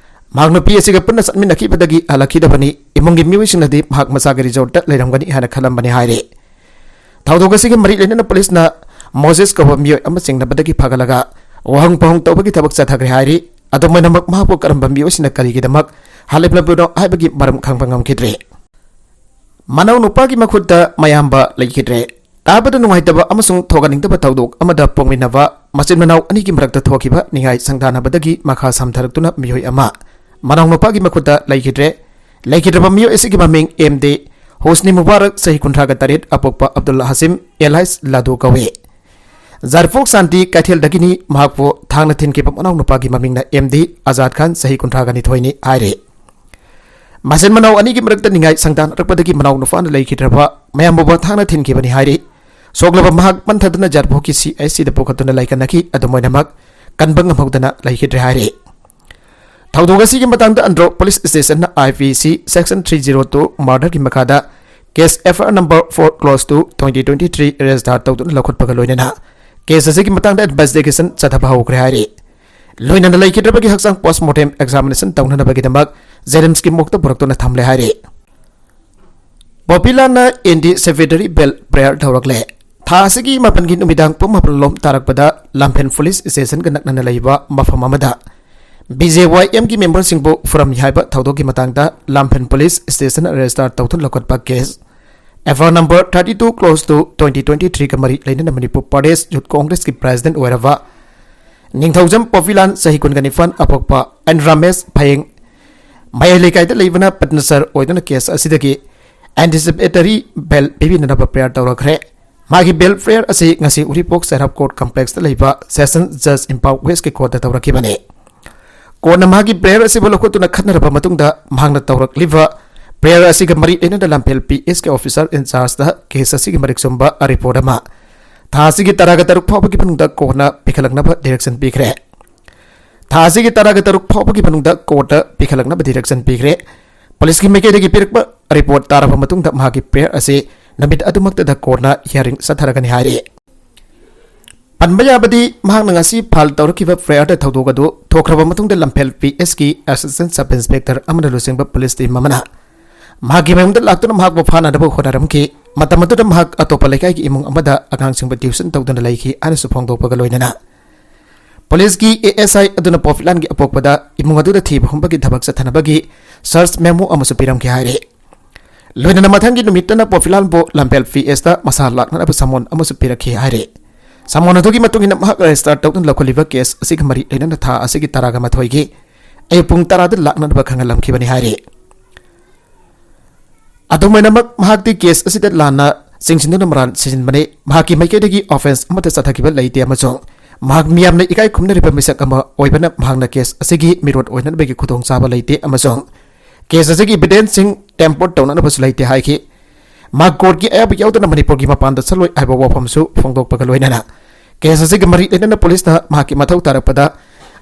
ꯃꯍꯥꯛ ꯅꯨꯄꯤ ꯑꯁꯤꯒ ꯄꯨꯟꯅ ꯆꯠꯃꯤꯟꯅꯈꯤꯕꯗꯒꯤ ꯍꯜꯂꯛꯈꯤꯗꯕꯅꯤ꯫ ꯏꯃꯨꯡꯒꯤ ꯃꯤꯑꯣꯏꯁꯤꯡꯅꯗꯤ ꯃꯍꯥꯛ ꯃꯁꯥꯒꯤ ꯔꯤꯖꯣꯔꯠꯇ ꯂꯩꯔꯝꯒꯅꯤ ꯍꯥꯏꯅ ꯈꯜꯂꯝꯕꯅꯤ ꯍꯥꯏꯔꯤ꯫ ꯊꯧꯗꯣꯛ ꯑꯁꯤꯒꯤ ꯃꯔꯤ ꯂꯩꯅꯅ ꯄꯨꯂꯤꯁꯅ ꯃꯣꯖꯦꯁ ꯀꯧꯕ ꯃꯤꯑꯣꯏ ꯑꯃ ꯆꯤꯡꯅꯕꯗꯒꯤ ꯐꯒꯠꯂꯒ ꯋꯥꯍꯪ ꯄꯥꯎꯍꯪ ꯇꯧꯕꯒꯤ ꯊꯕꯛ ꯆꯠꯊꯈ꯭ꯔꯦ ꯍꯥꯏꯔꯤ꯫ ꯑꯗꯨꯝ ꯑꯣꯏꯅꯃꯛ ꯃꯍꯥꯛꯄꯨ ꯀꯔꯝꯕ ꯃꯤꯑꯣꯏꯁꯤꯡꯅ ꯀꯔꯤꯒꯤꯗꯃꯛ ꯍꯜꯂꯛꯂꯕꯅꯣ ꯍꯥꯏꯕꯒꯤ ꯃꯔꯝ ꯈꯪꯕ ꯉꯝꯈꯤꯗ꯭ꯔꯤ꯫ ꯃꯅꯥꯎ ꯅꯨꯄꯥꯒꯤ ꯃꯈꯨꯠꯇ ꯃꯌꯥꯝꯕ ꯂꯩꯈꯤꯗ꯭ꯔꯦ꯫ ꯇꯥꯕꯗ ꯅꯨꯡꯉꯥꯏꯇꯕ ꯑꯃꯁꯨꯡ ꯊꯣꯛꯍꯟꯅꯤꯡꯗꯕ ꯊꯧꯗꯣꯛ ꯑꯃꯗ ꯄꯣꯛꯃꯤꯟꯅꯕ ꯃꯆꯤꯟ ꯃꯅꯥꯎ ꯑꯅꯤꯒꯤ ꯃꯔꯛꯇ ꯊꯣꯛꯈꯤꯕ ꯅꯤꯡꯉꯥꯏ ꯁꯪꯗꯥꯅꯕꯗꯒꯤ ꯃꯈꯥ ꯁꯝꯊꯔꯛꯇꯨꯅ ꯃꯤꯑꯣꯏ ꯑꯃ ꯃꯅꯥꯎ ꯅꯨꯄꯥꯒꯤ ꯃꯈꯨꯠꯇ ꯂꯩꯈꯤꯗ꯭ꯔꯦ꯫ ꯂꯩꯈꯤꯗ꯭ꯔꯕ ꯃꯤꯑꯣꯏ ꯑꯁꯤꯒꯤ ꯃꯃꯤꯡ ꯑꯦꯝ ꯗꯤ ꯍꯨꯁꯅꯤ ꯃꯨꯕꯥꯔꯛ, ꯆꯍꯤ ꯀꯨꯟꯊ꯭ꯔꯥꯒ ꯇꯔꯦꯠ, ꯑꯄꯣꯛꯄ ꯑꯕꯗꯨꯜ ꯍꯥꯁꯤꯝ ꯑꯦꯂꯥꯏꯁ ꯂꯥꯗꯨ ꯀꯧꯏ꯫ ꯖꯥꯔꯐꯣꯛ ꯁꯥꯟꯇꯤ ꯀꯩꯊꯦꯜꯗꯒꯤꯅꯤ꯫ ꯃꯍꯥꯛꯄꯨ ꯊꯥꯡꯅ ꯊꯤꯟꯈꯤꯕ ꯃꯅꯥꯎ ꯅꯨꯄꯥꯒꯤ ꯃꯃꯤꯡꯅ ꯑꯦꯝ ꯗꯤ ꯑꯖꯥꯗ ꯈꯥꯟ, ꯆꯍꯤ ꯀꯨꯟꯊ꯭ꯔꯥꯒ ꯅꯤꯊꯣꯏꯅꯤ ꯍꯥꯏꯔꯤ꯫ ꯃꯆꯤꯟ ꯃꯅꯥꯎ ꯑꯅꯤꯒꯤ ꯃꯔꯛꯇ ꯅꯤꯡꯉꯥꯏ ꯁꯪꯗꯥꯅꯔꯛꯄꯗꯒꯤ ꯃꯅꯥꯎ ꯅꯨꯄꯥꯅ ꯂꯩꯈꯤꯗ꯭ꯔꯕ ꯃꯌꯥꯝꯕꯕꯨ ꯊꯥꯡꯅ ꯊꯤꯟꯈꯤꯕꯅꯤ ꯍꯥꯏꯔꯤ꯫ ꯁꯣꯛꯂꯕ ꯃꯍꯥꯛ ꯄꯟꯊꯗꯨꯅ ꯖꯥꯔꯐꯣꯛꯀꯤ ꯁꯤ ꯑꯩꯆ ꯁꯤꯗ ꯄꯨꯈꯠꯇꯨꯅ ꯂꯩꯀꯠꯅꯈꯤ꯫ ꯑꯗꯨꯝ ꯑꯣꯏꯅꯃꯛ ꯀꯟꯕ ꯉꯝꯍꯧꯗꯅ ꯂꯩꯈꯤꯗ꯭ꯔꯦ ꯍꯥꯏꯔꯤ꯫ ꯊꯧꯗꯣꯛ ꯑꯁꯤꯒꯤ ꯃꯇꯥꯡꯗ ꯑꯟꯗ꯭ꯔꯣ ꯄꯨꯂꯤꯁ ꯁ꯭ꯇꯦꯁꯟꯅ ꯑꯥꯏ ꯄꯤ ꯁꯤ section three zero two murderꯒꯤ ꯃꯈꯥꯗ case F I R number four close to twenty twenty-three register ꯇꯧꯗꯨꯅ ꯂꯧꯈꯠꯄꯒ ꯂꯣꯏꯅꯅ case ꯑꯁꯤꯒꯤ ꯃꯇꯥꯡꯗ investigation ꯆꯠꯊꯕ ꯍꯧꯈ꯭ꯔꯦ ꯍꯥꯏꯔꯤ꯫ ꯂꯣꯏꯅꯅ ꯂꯩꯈꯤꯗ꯭ꯔꯕꯒꯤ ꯍꯛꯆꯥꯡ post mortem examination ꯇꯧꯅꯅꯕꯒꯤꯗꯃꯛ JNIMSꯀꯤ morgueꯇ ꯄꯨꯔꯛꯇꯨꯅ ꯊꯝꯂꯦ ꯍꯥꯏꯔꯤ꯫ ꯄꯣꯄꯤꯂꯥꯅ ꯑꯦꯟ ꯗꯤ ꯁꯦꯀ꯭ꯔꯦꯇꯔꯤ ꯕꯦꯜ ꯄ꯭ꯔꯦꯌꯔ ꯇꯧꯔꯛꯂꯦ꯫ ꯊꯥ ꯑꯁꯤꯒꯤ ꯃꯥꯄꯟꯒꯤ ꯅꯨꯃꯤꯗꯥꯡ ꯄꯨꯡ ꯃꯥꯄꯟ ꯂꯣꯝ ꯇꯥꯔꯛꯄꯗ ꯂꯥꯝꯐꯦꯜ ꯄꯨꯂꯤꯁ ꯁ꯭ꯇꯦꯁꯟꯒ ꯅꯛꯅꯅ ꯂꯩꯕ ꯃꯐꯝ ꯑꯃꯗ ꯕꯤ ꯖꯦ ꯋꯥꯏ ꯑꯦꯝꯒꯤ ꯃꯦꯝꯕꯔꯁꯤꯡꯕꯨ ꯐꯨꯔꯝꯃꯤ ꯍꯥꯏꯕ ꯊꯧꯗꯣꯛꯀꯤ ꯃꯇꯥꯡꯗ ꯂꯥꯝꯐꯦꯜ ꯄꯨꯂꯤꯁ ꯁ꯭ꯇꯦꯁꯟꯅ ꯔꯦꯖꯤꯁꯇꯥꯔ ꯇꯧꯗꯨꯅ ꯂꯧꯈꯠꯄ case F I R number thirty two close to twenty twenty-threeꯒ ꯃꯔꯤ ꯂꯩꯅꯅ ꯃꯅꯤꯄꯨꯔ ꯄ꯭ꯔꯗꯦꯁ ꯌꯨꯊ ꯀꯣꯡꯒ꯭ꯔꯦꯁꯀꯤ ꯄ꯭ꯔꯦꯁꯤꯗꯦꯟꯠ ꯑꯣꯏꯔꯕ ꯅꯤꯡꯊꯧꯖꯝ ꯄꯣꯄꯤꯂꯥꯟ, ꯆꯍꯤ ꯀꯨꯟꯒ ꯅꯤꯄꯥꯟ, ꯑꯄꯣꯛꯄ ꯑꯦꯟ ꯔꯥꯃꯦꯁ ꯐꯌꯦꯡ, ꯃꯌꯥꯏ ꯂꯩꯀꯥꯏꯗ ꯂꯩꯕꯅ ꯄꯠꯅ ꯁꯔ ꯑꯣꯏꯗꯨꯅ ꯀꯦꯁ ꯑꯁꯤꯗꯒꯤ ꯑꯦꯟꯇꯤꯁꯤꯄꯦꯇꯔꯤ ꯕꯦꯜ ꯄꯤꯕꯤꯅꯅꯕ ꯄ꯭ꯔꯦꯌꯔ ꯇꯧꯔꯛꯈ꯭ꯔꯦ꯫ ꯃꯥꯒꯤ ꯕꯦꯜ ꯄ꯭ꯔꯦꯌꯔ ꯑꯁꯤ ꯉꯁꯤ ꯎꯔꯤꯄꯣꯛ ꯁꯦꯔꯥꯞ ꯀꯣꯔꯠ ꯀꯝꯄ꯭ꯂꯦꯛꯁꯇ ꯂꯩꯕ ꯁꯦꯁꯟ ꯖꯖ ꯏꯝꯐꯥꯜ ꯋꯦꯁꯀꯤ ꯀꯣꯔꯠꯇ ꯇꯧꯔꯛꯈꯤꯕꯅꯤ꯫ ꯀꯣꯔꯠꯅ ꯃꯥꯒꯤ ꯄ꯭ꯔꯦꯌꯔ ꯑꯁꯤꯕꯨ ꯂꯧꯈꯠꯇꯨꯅ ꯈꯟꯅꯔꯕ ꯃꯇꯨꯡꯗ ꯃꯍꯥꯛꯅ ꯇꯧꯔꯛꯂꯤꯕ ꯄ꯭ꯔꯦꯌꯔ ꯑꯁꯤꯒ ꯃꯔꯤ ꯂꯩꯅꯅ ꯂꯝꯐꯦꯜ ꯄꯤ ꯑꯦꯁꯀꯤ ꯑꯣꯐꯤꯁꯥꯔ ꯏꯟꯆꯥꯔꯖꯇ ꯀꯦꯁ ꯑꯁꯤꯒꯤ ꯃꯔꯤꯛ ꯆꯨꯝꯕ ꯔꯤꯄꯣꯔꯠ ꯑꯃ ꯊꯥ ꯑꯁꯤꯒꯤ ꯇꯔꯥꯒ ꯇꯔꯨꯛ ꯐꯥꯎꯕꯒꯤ ꯃꯅꯨꯡꯗ ꯀꯣꯔꯠꯅ ꯄꯤꯈꯠꯂꯛꯅꯕ ꯗꯤꯔꯦꯛꯁꯟ ꯄꯤꯈ꯭ꯔꯦ꯫ ꯊꯥ ꯑꯁꯤꯒꯤ ꯇꯔꯥꯒ ꯇꯔꯨꯛ ꯐꯥꯎꯕꯒꯤ ꯃꯅꯨꯡꯗ ꯀꯣꯔꯠꯇ ꯄꯤꯈꯠꯂꯛꯅꯕ ꯗꯤꯔꯦꯛꯁꯟ ꯄꯤꯈ꯭ꯔꯦ꯫ ꯄꯨꯂꯤꯁꯀꯤ ꯃꯥꯏꯀꯩꯗꯒꯤ ꯄꯤꯔꯛꯄ ꯔꯤꯄꯣꯔꯠ ꯇꯥꯔꯕ ꯃꯇꯨꯡꯗ ꯃꯍꯥꯛꯀꯤ ꯄ꯭ꯔꯦꯌꯔ ꯑꯁꯤ ꯅꯨꯃꯤꯠ ꯑꯗꯨꯃꯛꯇꯗ ꯀꯣꯔꯠꯅ ꯍꯤꯌꯥꯔꯤꯡ ꯆꯠꯊꯔꯒꯅꯤ ꯍꯥꯏꯔꯤ꯫ ꯄꯟꯕ ꯌꯥꯕꯗꯤ, ꯃꯍꯥꯛꯅ ꯉꯁꯤ ꯐꯥꯏꯜ ꯇꯧꯔꯛꯈꯤꯕ ꯑꯦꯐ ꯑꯥꯏ ꯑꯥꯔꯗ ꯊꯧꯗꯣꯛ ꯑꯗꯨ ꯊꯣꯛꯈ꯭ꯔꯕ ꯃꯇꯨꯡꯗ, ꯂꯝꯐꯦꯜ ꯄꯤ ꯑꯦꯁꯀꯤ ꯑꯦꯁꯤꯁꯇꯦꯟ ꯁꯕ ꯏꯟꯁꯄꯦꯛꯇꯔ ꯑꯃꯅ ꯂꯨꯆꯤꯡꯕ ꯄꯨꯂꯤꯁ ꯇꯤꯝ ꯑꯃꯅ ꯃꯍꯥꯛꯀꯤ ꯃꯌꯨꯝꯗ ꯂꯥꯛꯇꯨꯅ ꯃꯍꯥꯛꯄꯨ ꯐꯥꯅꯅꯕ ꯍꯣꯠꯅꯔꯝꯈꯤ꯫ ꯃꯇꯝ ꯑꯗꯨꯗ ꯃꯍꯥꯛ ꯑꯇꯣꯞꯄ ꯂꯩꯀꯥꯏꯒꯤ ꯏꯃꯨꯡ ꯑꯃꯗ ꯑꯉꯥꯡꯁꯤꯡꯕꯨ ꯇ꯭ꯌꯨꯁꯟ ꯇꯧꯗꯨꯅ ꯂꯩꯈꯤ ꯍꯥꯏꯅꯁꯨ ꯐꯣꯡꯗꯣꯛꯄꯒ ꯂꯣꯏꯅꯅ, ꯄꯨꯂꯤꯁꯀꯤ ꯑꯦ ꯑꯦꯁ ꯑꯥꯏ ꯑꯗꯨꯅ ꯄꯣꯐꯤꯂꯥꯟꯒꯤ ꯑꯄꯣꯛꯄꯗ ꯏꯃꯨꯡ ꯑꯗꯨꯗ ꯊꯤꯕ ꯍꯨꯝꯕꯒꯤ ꯊꯕꯛ ꯆꯠꯊꯅꯕꯒꯤ ꯁꯔꯆ ꯃꯦꯃꯣ ꯑꯃꯁꯨ ꯄꯤꯔꯝꯈꯤ ꯍꯥꯏꯔꯤ꯫ ꯂꯣꯏꯅꯅ ꯃꯊꯪꯒꯤ ꯅꯨꯃꯤꯠꯇꯅ ꯄꯣꯐꯤꯂꯥꯟꯕꯨ ꯂꯝꯐꯦꯜ ꯄꯤ ꯑꯦꯁꯇ ꯃꯁꯥ ꯂꯥꯛꯅꯅꯕ ꯁꯃꯣꯟ ꯑꯃꯁꯨ ꯄꯤꯔꯛꯈꯤ ꯍꯥꯏꯔꯤ꯫ ꯁꯃꯣꯟ ꯑꯗꯨꯒꯤ ꯃꯇꯨꯡ ꯏꯟꯅ, ꯃꯍꯥꯛ ꯔꯦꯖꯤꯁꯇꯥꯔ ꯇꯧꯗꯨꯅ ꯂꯧꯈꯠꯂꯤꯕ ꯀꯦꯁ ꯑꯁꯤꯒ ꯃꯔꯤ ꯂꯩꯅꯅ ꯊꯥ ꯑꯁꯤꯒꯤ ꯇꯔꯥꯒ ꯃꯥꯊꯣꯏꯒꯤ ꯑꯌꯨꯛ ꯄꯨꯡ ꯇꯔꯥꯗ ꯂꯥꯛꯅꯅꯕ ꯈꯪꯍꯜꯂꯝꯈꯤꯕꯅꯤ ꯍꯥꯏꯔꯤ꯫ ꯑꯗꯨꯝ ꯑꯣꯏꯅꯃꯛ, ꯃꯍꯥꯛꯇꯤ ꯀꯦꯁ ꯑꯁꯤꯗ ꯂꯥꯟꯅ ꯆꯤꯡꯁꯤꯟꯗꯨꯅ ꯃꯔꯥꯜ ꯁꯤꯖꯤꯟꯕꯅꯤ꯫ ꯃꯍꯥꯛꯀꯤ ꯃꯥꯏꯀꯩꯗꯒꯤ ꯑꯣꯐꯦꯟꯁ ꯑꯃꯠꯇ ꯆꯠꯊꯈꯤꯕ ꯂꯩꯇꯦ ꯑꯃꯁꯨꯡ ꯃꯍꯥꯛ ꯃꯤꯌꯥꯝꯅ ꯏꯀꯥꯏ ꯈꯨꯝꯅꯔꯤꯕ ꯃꯤꯁꯛ ꯑꯃ ꯑꯣꯏꯕꯅ, ꯃꯍꯥꯛꯅ ꯀꯦꯁ ꯑꯁꯤꯒꯤ ꯃꯤꯔꯣꯠ ꯑꯣꯏꯅꯅꯕꯒꯤ ꯈꯨꯗꯣꯡꯆꯥꯕ ꯂꯩꯇꯦ ꯑꯃꯁꯨꯡ ꯀꯦꯁ ꯑꯁꯤꯒꯤ ꯏꯚꯤꯗꯦꯟꯁꯁꯤꯡ ꯇꯦꯝꯄꯔ ꯇꯧꯅꯅꯕꯁꯨ ꯂꯩꯇꯦ ꯍꯥꯏꯈꯤ꯫ ꯃꯍꯥꯛ ꯀꯣꯔꯠꯀꯤ ꯑꯌꯥꯕ ꯌꯥꯎꯗꯅ ꯃꯅꯤꯄꯨꯔꯒꯤ ꯃꯄꯥꯟꯗ ꯆꯠꯂꯣꯏ ꯍꯥꯏꯕ ꯋꯥꯐꯝꯁꯨ ꯐꯣꯡꯗꯣꯛꯄꯒ ꯂꯣꯏꯅꯅ, ꯀꯦꯁ ꯑꯁꯤꯒ ꯃꯔꯤ ꯂꯩꯅꯅ ꯄꯨꯂꯤꯁꯅ ꯃꯍꯥꯛꯀꯤ ꯃꯊꯧ ꯇꯥꯔꯛꯄꯗ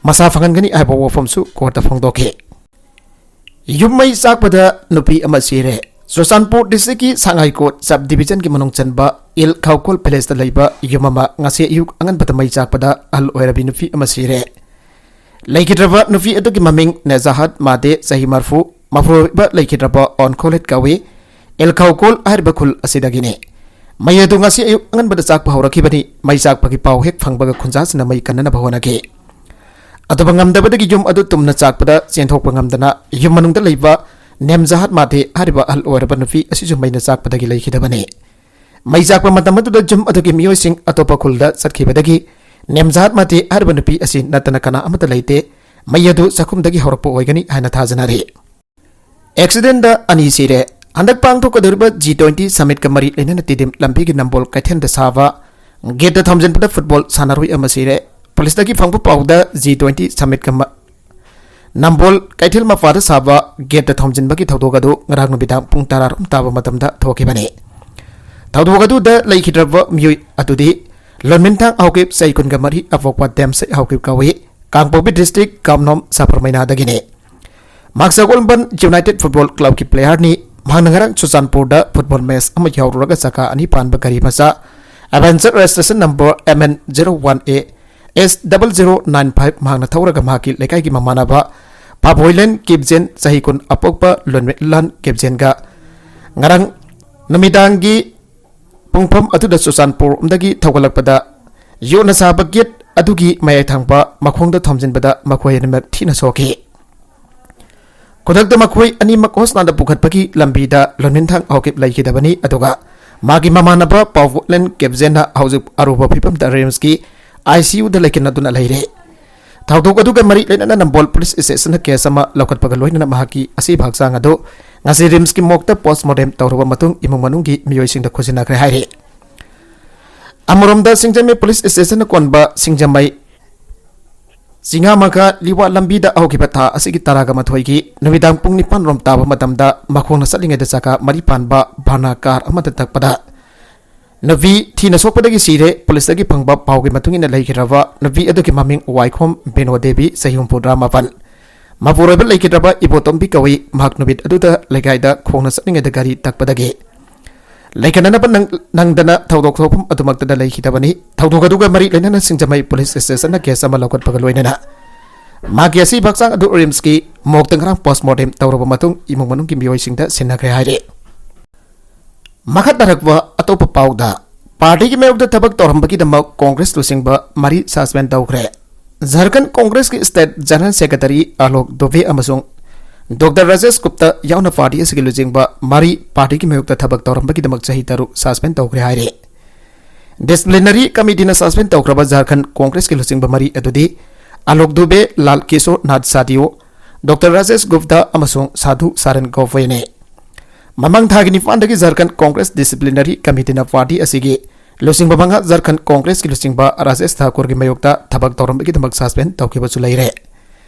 ꯃꯁꯥ ꯐꯪꯍꯟꯒꯅꯤ ꯍꯥꯏꯕ ꯋꯥꯐꯝꯁꯨ ꯀꯣꯔꯠꯇ ꯐꯣꯡꯗꯣꯛꯈꯤ꯫ ꯌꯨꯝ ꯃꯩ ꯆꯥꯛꯄꯗ ꯅꯨꯄꯤ ꯑꯃ ꯁꯤꯔꯦ꯫ ꯆꯨꯔꯆꯥꯟꯄꯨꯔ ꯗꯤꯁꯇ꯭ꯔꯤꯛꯀꯤ ꯁꯉꯥꯏꯀꯣꯠ ꯁꯕ ꯗꯤꯕꯤꯖꯟꯒꯤ ꯃꯅꯨꯡ ꯆꯟꯕ ꯏꯜ ꯈꯥꯎꯀꯣꯜ ꯚꯤꯂꯦꯖꯇ ꯂꯩꯕ ꯌꯨꯝ ꯑꯃ ꯉꯁꯤ ꯑꯌꯨꯛ ꯑꯉꯟꯕꯗ ꯃꯩ ꯆꯥꯛꯄꯗ ꯑꯍꯜ ꯑꯣꯏꯔꯕꯤ ꯅꯨꯄꯤ ꯑꯃ ꯁꯤꯔꯦ꯫ ꯂꯩꯈꯤꯗ꯭ꯔꯕ ꯅꯨꯄꯤ ꯑꯗꯨꯒꯤ ꯃꯃꯤꯡ ꯅꯦꯖꯥꯍꯠ ꯃꯥꯗꯦ, ꯆꯍꯤ ꯃꯔꯐꯨ, ꯃꯄꯨꯔꯣꯏꯕ ꯂꯩꯈꯤꯗ꯭ꯔꯕ ꯑꯣꯟꯈꯣꯂꯦꯠ ꯀꯧꯏ꯫ ꯏꯜ ꯈꯥꯎꯀꯣꯜ ꯍꯥꯏꯔꯤꯕ ꯈꯨꯜ ꯑꯁꯤꯗꯒꯤꯅꯤ꯫ ꯃꯩ ꯑꯗꯨ ꯉꯁꯤ ꯑꯌꯨꯛ ꯑꯉꯟꯕꯗ ꯆꯥꯛꯄ ꯍꯧꯔꯛꯈꯤꯕꯅꯤ꯫ ꯃꯩ ꯆꯥꯛꯄꯒꯤ ꯄꯥꯎ ꯍꯦꯛ ꯐꯪꯕꯒ ꯈꯨꯟꯖꯥꯁꯤꯡꯅ ꯃꯩ ꯀꯟꯅꯅꯕ ꯍꯣꯠꯅꯈꯤ꯫ ꯑꯗꯨꯕꯨ ꯉꯝꯗꯕꯗꯒꯤ ꯌꯨꯝ ꯑꯗꯨ ꯇꯨꯝꯅ ꯆꯥꯛꯄꯗ ꯆꯦꯟꯊꯣꯛꯄ ꯉꯝꯗꯅ, ꯌꯨꯝ ꯃꯅꯨꯡꯗ ꯂꯩꯕ ꯅꯦꯝꯖꯥꯍꯠ ꯃꯥꯗꯦ ꯍꯥꯏꯔꯤꯕ ꯑꯍꯜ ꯑꯣꯏꯔꯕ ꯅꯨꯄꯤ ꯑꯁꯤꯁꯨ ꯃꯩꯅ ꯆꯥꯛꯄꯗꯒꯤ ꯂꯩꯈꯤꯗꯕꯅꯤ꯫ ꯃꯩ ꯆꯥꯛꯄ ꯃꯇꯝ ꯑꯗꯨꯗ ꯌꯨꯝ ꯑꯗꯨꯒꯤ ꯃꯤꯑꯣꯏꯁꯤꯡ ꯑꯇꯣꯞꯄ ꯈꯨꯜꯗ ꯆꯠꯈꯤꯕꯗꯒꯤ ꯅꯦꯝꯖꯥꯍꯠ ꯃꯥꯗꯦ ꯍꯥꯏꯔꯤꯕ ꯅꯨꯄꯤ ꯑꯁꯤ ꯅꯠꯇꯅ ꯀꯅꯥ ꯑꯃꯠꯇ ꯂꯩꯇꯦ꯫ ꯃꯩ ꯑꯗꯨ ꯆꯥꯛꯈꯨꯝꯗꯒꯤ ꯍꯧꯔꯛꯄ ꯑꯣꯏꯒꯅꯤ ꯍꯥꯏꯅ ꯊꯥꯖꯅꯔꯤ꯫ ꯑꯦꯛꯁꯤꯗꯦꯟꯗ ꯑꯅꯤ ꯁꯤꯔꯦ꯫ ꯍꯟꯗꯛ ꯄꯥꯡꯊꯣꯛꯀꯗꯧꯔꯤꯕ ꯖꯤ ꯇ꯭ꯋꯦꯟꯇꯤ ꯁꯃꯤꯠꯀ ꯃꯔꯤ ꯂꯩꯅꯅ ꯇꯤꯗꯤꯝ ꯂꯝꯕꯤꯒꯤ ꯅꯝꯕꯣꯜ ꯀꯩꯊꯦꯜꯗ ꯁꯥꯕ ꯒꯦꯠꯇ ꯊꯣꯝꯖꯤꯟꯕꯗ ꯐꯨꯠꯕꯣꯜ ꯁꯥꯟꯅꯔꯣꯏ ꯑꯃ ꯁꯤꯔꯦ꯫ ꯄꯨꯂꯤꯁꯇꯒꯤ ꯐꯪꯕ ꯄꯥꯎꯗ, ꯖꯤ ꯇ꯭ꯋꯦꯟꯇꯤ ꯁꯃꯤꯠꯀ ꯃ-, ꯅꯝꯕꯣꯜ ꯀꯩꯊꯦꯜ ꯃꯄꯥꯗ ꯁꯥꯕ ꯒꯦꯠꯇ ꯊꯣꯝꯖꯤꯟꯕꯒꯤ ꯊꯧꯗꯣꯛ ꯑꯗꯨ ꯉꯔꯥꯡ ꯅꯨꯃꯤꯗꯥꯡ ꯄꯨꯡ ꯇꯔꯥꯔꯣꯝ ꯇꯥꯕ ꯃꯇꯝꯗ ꯊꯣꯛꯈꯤꯕꯅꯤ꯫ ꯊꯧꯗꯣꯛ ꯑꯗꯨꯗ ꯂꯩꯈꯤꯗ꯭ꯔꯕ ꯃꯤꯑꯣꯏ ꯑꯗꯨꯗꯤ ꯂꯣꯟꯃꯤꯟꯊꯥꯡ ꯍꯥꯎꯀꯤꯞ, ꯆꯍꯤ ꯀꯨꯟꯒ ꯃꯔꯤ, ꯑꯄꯣꯛꯄ ꯗꯦꯝꯁꯩ ꯍꯥꯎꯀꯤꯞ ꯀꯧꯏ꯫ ꯀꯥꯡꯄꯣꯛꯄꯤ ꯗꯤꯁꯇ꯭ꯔꯤꯛ ꯀꯥꯝꯅꯣꯝ ꯁꯥꯄꯔꯃꯩꯅꯥꯗꯒꯤꯅꯤ꯫ ꯃꯍꯥꯛ ꯁꯒꯣꯜꯕꯟ ꯌꯨꯅꯥꯏꯇꯦꯗ ꯐꯨꯠꯕꯣꯜ ꯀ꯭ꯂꯕꯀꯤ ꯄ꯭ꯂꯦꯌꯥꯔꯅꯤ꯫ ꯃꯍꯥꯛꯅ ꯉꯔꯥꯡ ꯆꯨꯔꯆꯥꯟꯄꯨꯔꯗ ꯐꯨꯠꯕꯣꯜ ꯃꯦꯆ ꯑꯃ ꯌꯥꯎꯔꯨꯔꯒ ꯆꯀꯥ ꯑꯅꯤ ꯄꯥꯟꯕ ꯒꯥꯔꯤ ꯃꯆꯥ adventure registration number M N zero one A S double zero nine five ꯃꯍꯥꯛꯅ ꯊꯧꯔꯒ ꯃꯍꯥꯛꯀꯤ ꯂꯩꯀꯥꯏꯒꯤ ꯃꯃꯥꯟꯅꯕ ꯄꯥꯕꯣꯏꯂꯦꯟ ꯀꯤꯞꯖꯦꯟ, ꯆꯍꯤ ꯀꯨꯟ, ꯑꯄꯣꯛꯄ ꯂꯣꯟꯃꯤꯠꯂꯥꯟ ꯀꯤꯞꯖꯦꯟꯒ ꯉꯔꯥꯡ ꯅꯨꯃꯤꯗꯥꯡꯒꯤ ꯄꯨꯡꯐꯝ ꯑꯗꯨꯗ ꯆꯨꯔꯆꯥꯟꯄꯨꯔ ꯔꯣꯝꯗꯒꯤ ꯊꯧꯒꯠꯂꯛꯄꯗ ꯌꯣꯠꯅ ꯁꯥꯕ ꯒꯦꯠ ꯑꯗꯨꯒꯤ ꯃꯌꯥꯏ ꯊꯪꯕ ꯃꯈꯣꯡꯗ ꯊꯣꯝꯖꯤꯟꯕꯗ ꯃꯈꯣꯏ ꯑꯅꯤꯃꯛ ꯊꯤꯅ ꯁꯣꯛꯈꯤ꯫ ꯈꯨꯗꯛꯇ ꯃꯈꯣꯏ ꯑꯅꯤꯃꯛ ꯍꯣꯁꯄꯤꯇꯥꯜꯗ ꯄꯨꯈꯠꯄꯒꯤ ꯂꯝꯕꯤꯗ ꯂꯣꯟꯃꯤꯟꯊꯥꯡ ꯍꯧꯈꯤꯕ ꯂꯩꯈꯤꯗꯕꯅꯤ, ꯑꯗꯨꯒ ꯃꯥꯒꯤ ꯃꯃꯥꯟꯅꯕ ꯄꯥꯎꯕꯣꯠꯂꯦꯟ ꯀꯦꯞꯖꯦꯟꯅ ꯍꯧꯖꯤꯛ ꯑꯔꯨꯕ ꯐꯤꯕꯝꯗ ꯔꯤꯝꯁꯀꯤ ICUꯗ ꯂꯩꯈꯤꯗꯨꯅ ꯂꯩꯔꯦ꯫ ꯊꯧꯗꯣꯛ ꯑꯗꯨꯒ ꯃꯔꯤ ꯂꯩꯅꯅ ꯅꯝꯕꯣꯜ ꯄꯨꯂꯤꯁ ꯁ꯭ꯇꯦꯁꯟꯗ ꯀꯦꯁ ꯑꯃ ꯂꯧꯈꯠꯄꯒ ꯂꯣꯏꯅꯅ ꯃꯍꯥꯛꯀꯤ ꯑꯁꯤꯕ ꯍꯛꯆꯥꯡ ꯑꯗꯨ ꯉꯁꯤ ꯔꯤꯝꯁꯀꯤ ꯃꯣꯔꯒꯇ ꯄꯣꯁꯃꯣꯔꯇꯦꯝ ꯇꯧꯔꯕ ꯃꯇꯨꯡ ꯏꯃꯨꯡ ꯃꯅꯨꯡꯒꯤ ꯃꯤꯑꯣꯏꯁꯤꯡꯗ ꯈꯨꯠꯁꯤꯟꯅꯈ꯭ꯔꯦ ꯍꯥꯏꯔꯤ꯫ ꯑꯃꯔꯣꯝꯗ ꯁꯤꯡꯖꯃꯩ ꯄꯨꯂꯤꯁ ꯁ꯭ꯇꯦꯁꯟꯅ ꯀꯣꯟꯕ ꯁꯤꯡꯖꯃꯩ ꯆꯤꯉꯥꯃꯈꯥ ꯂꯤꯋꯥ ꯂꯝꯕꯤꯗ ꯍꯧꯈꯤꯕ ꯊꯥ ꯑꯁꯤꯒꯤ ꯇꯔꯥꯒ ꯃꯥꯊꯣꯏꯒꯤ ꯅꯨꯃꯤꯗꯥꯡ ꯄꯨꯡ ꯅꯤꯄꯥꯟ ꯔꯣꯝ ꯇꯥꯕ ꯃꯇꯝꯗ ꯃꯈꯣꯡꯅ ꯆꯠꯂꯤꯉꯩꯗ ꯆꯀꯥ ꯃꯔꯤ ꯄꯥꯟꯕ ꯚꯔꯅꯥ ꯀꯥꯔ ꯑꯃꯗ ꯇꯛꯄꯗ ꯅꯨꯄꯤ ꯊꯤꯅ ꯁꯣꯛꯄꯗꯒꯤ ꯁꯤꯔꯦ꯫ ꯄꯨꯂꯤꯁꯇꯒꯤ ꯐꯪꯕ ꯄꯥꯎꯒꯤ ꯃꯇꯨꯡ ꯏꯟꯅ ꯂꯩꯈꯤꯗ꯭ꯔꯕ ꯅꯨꯄꯤ ꯑꯗꯨꯒꯤ ꯃꯃꯤꯡ ꯋꯥꯏꯈꯣꯝ ꯕꯤꯅꯣ ꯗꯦꯕꯤ, ꯆꯍꯤ ꯍꯨꯝꯐꯨꯇꯔꯥ ꯃꯥꯄꯟ꯫ ꯃꯄꯨꯔꯣꯏꯕ ꯂꯩꯈꯤꯗ꯭ꯔꯕ ꯏꯕꯣꯇꯣꯝꯕꯤ ꯀꯧꯏ꯫ ꯃꯍꯥꯛ ꯅꯨꯃꯤꯠ ꯑꯗꯨꯗ ꯂꯩꯀꯥꯏꯗ ꯈꯣꯡꯅ ꯆꯠꯂꯤꯉꯩꯗ ꯒꯥꯔꯤ ꯇꯛꯄꯗꯒꯤ ꯂꯩꯈꯠꯅꯅꯕ ꯅꯪ-, ꯅꯪꯗꯅ ꯊꯧꯗꯣꯛ ꯊꯣꯛꯐꯝ ꯑꯗꯨꯃꯛꯇꯗ ꯂꯩꯈꯤꯗꯕꯅꯤ꯫ ꯊꯧꯗꯣꯛ ꯑꯗꯨꯒ ꯃꯔꯤ ꯂꯩꯅꯅ ꯁꯤꯡꯖꯃꯩ ꯄꯨꯂꯤꯁ ꯁ꯭ꯇꯦꯁꯟꯅ ꯀꯦꯁ ꯑꯃ ꯂꯧꯈꯠꯄꯒ ꯂꯣꯏꯅꯅ ꯃꯍꯥꯛꯀꯤ ꯑꯁꯤꯕ ꯍꯛꯆꯥꯡ ꯑꯗꯨ ꯔꯤꯝꯁꯀꯤ ꯃꯣꯔꯒꯇ ꯉꯔꯥꯡ ꯄꯣꯁꯃꯣꯔꯇꯦꯝ ꯇꯧꯔꯕ ꯃꯇꯨꯡ ꯏꯃꯨꯡ ꯃꯅꯨꯡꯒꯤ ꯃꯤꯑꯣꯏꯁꯤꯡꯗ ꯁꯤꯟꯅꯈ꯭ꯔꯦ ꯍꯥꯏꯔꯤ꯫ ꯃꯈꯥ ꯇꯥꯔꯛꯄ ꯑꯇꯣꯞꯄ ꯄꯥꯎꯗ, ꯄꯥꯔꯇꯤꯒꯤ ꯃꯥꯌꯣꯛꯇ ꯊꯕꯛ ꯇꯧꯔꯝꯕꯒꯤꯗꯃꯛ ꯀꯣꯡꯒ꯭ꯔꯦꯁ ꯂꯨꯆꯤꯡꯕ ꯃꯔꯤ ꯁꯁꯄꯦꯟ ꯇꯧꯈ꯭ꯔꯦ꯫ ꯖꯔꯈꯟ ꯀꯣꯡꯒ꯭ꯔꯦꯁꯀꯤ ꯁ꯭ꯇꯦꯠ ꯖꯦꯅꯔꯦꯜ ꯁꯦꯀ꯭ꯔꯦꯇꯔꯤ ꯑꯂꯣꯛ ꯗꯨꯕꯦ ꯑꯃꯁꯨꯡ ꯗꯣꯛꯇꯔ ꯔꯥꯖꯦꯁ ꯒꯨꯞꯇ ꯌꯥꯎꯅ ꯄꯥꯔꯇꯤ ꯑꯁꯤꯒꯤ ꯂꯨꯆꯤꯡꯕ ꯃꯔꯤ ꯄꯥꯔꯇꯤꯒꯤ ꯃꯥꯌꯣꯛꯇ ꯊꯕꯛ ꯇꯧꯔꯝꯕꯒꯤꯗꯃꯛ ꯆꯍꯤ ꯇꯔꯨꯛ ꯁꯁꯄꯦꯟ ꯇꯧꯈ꯭ꯔꯦ ꯍꯥꯏꯔꯦ꯫ ꯗꯤꯁꯤꯄ꯭ꯂꯤꯅꯔꯤ ꯀꯃꯤꯇꯤꯅ ꯁꯁꯄꯦꯟ ꯇꯧꯈ꯭ꯔꯕ ꯖꯔꯈꯟ ꯀꯣꯡꯒ꯭ꯔꯦꯁꯀꯤ ꯂꯨꯆꯤꯡꯕ ꯃꯔꯤ ꯑꯗꯨꯗꯤ ꯑꯂꯣꯛ ꯗꯨꯕꯦ, ꯂꯥꯜ ꯀꯤꯁꯣꯔ ꯅꯥꯊ ꯁꯥꯗꯤꯌꯣ, ꯗꯣꯛꯇꯔ ꯔꯥꯖꯦꯁ ꯒꯨꯞꯇ ꯑꯃꯁꯨꯡ ꯁꯥꯙꯨ ꯁꯥꯔꯟ ꯒꯣꯐꯦꯅꯤ꯫ ꯃꯃꯥꯡ ꯊꯥꯒꯤ ꯅꯤꯄꯥꯟꯗꯒꯤ ꯖꯔꯈꯟ ꯀꯣꯡꯒ꯭ꯔꯦꯁ ꯗꯤꯁꯤꯄ꯭ꯂꯤꯅꯔꯤ ꯀꯃꯤꯇꯤꯅ ꯄꯥꯔꯇꯤ ꯑꯁꯤꯒꯤ ꯂꯨꯆꯤꯡꯕ ꯃꯉꯥ ꯖꯔꯈꯟ ꯀꯣꯡꯒ꯭ꯔꯦꯁꯀꯤ ꯂꯨꯆꯤꯡꯕ ꯔꯥꯖꯦꯁ ꯊꯥꯀꯨꯔꯒꯤ ꯃꯥꯌꯣꯛꯇ ꯊꯕꯛ ꯇꯧꯔꯝꯕꯒꯤꯗꯃꯛ ꯁꯁꯄꯦꯟ ꯇꯧꯈꯤꯕꯁꯨ ꯂꯩꯔꯦ꯫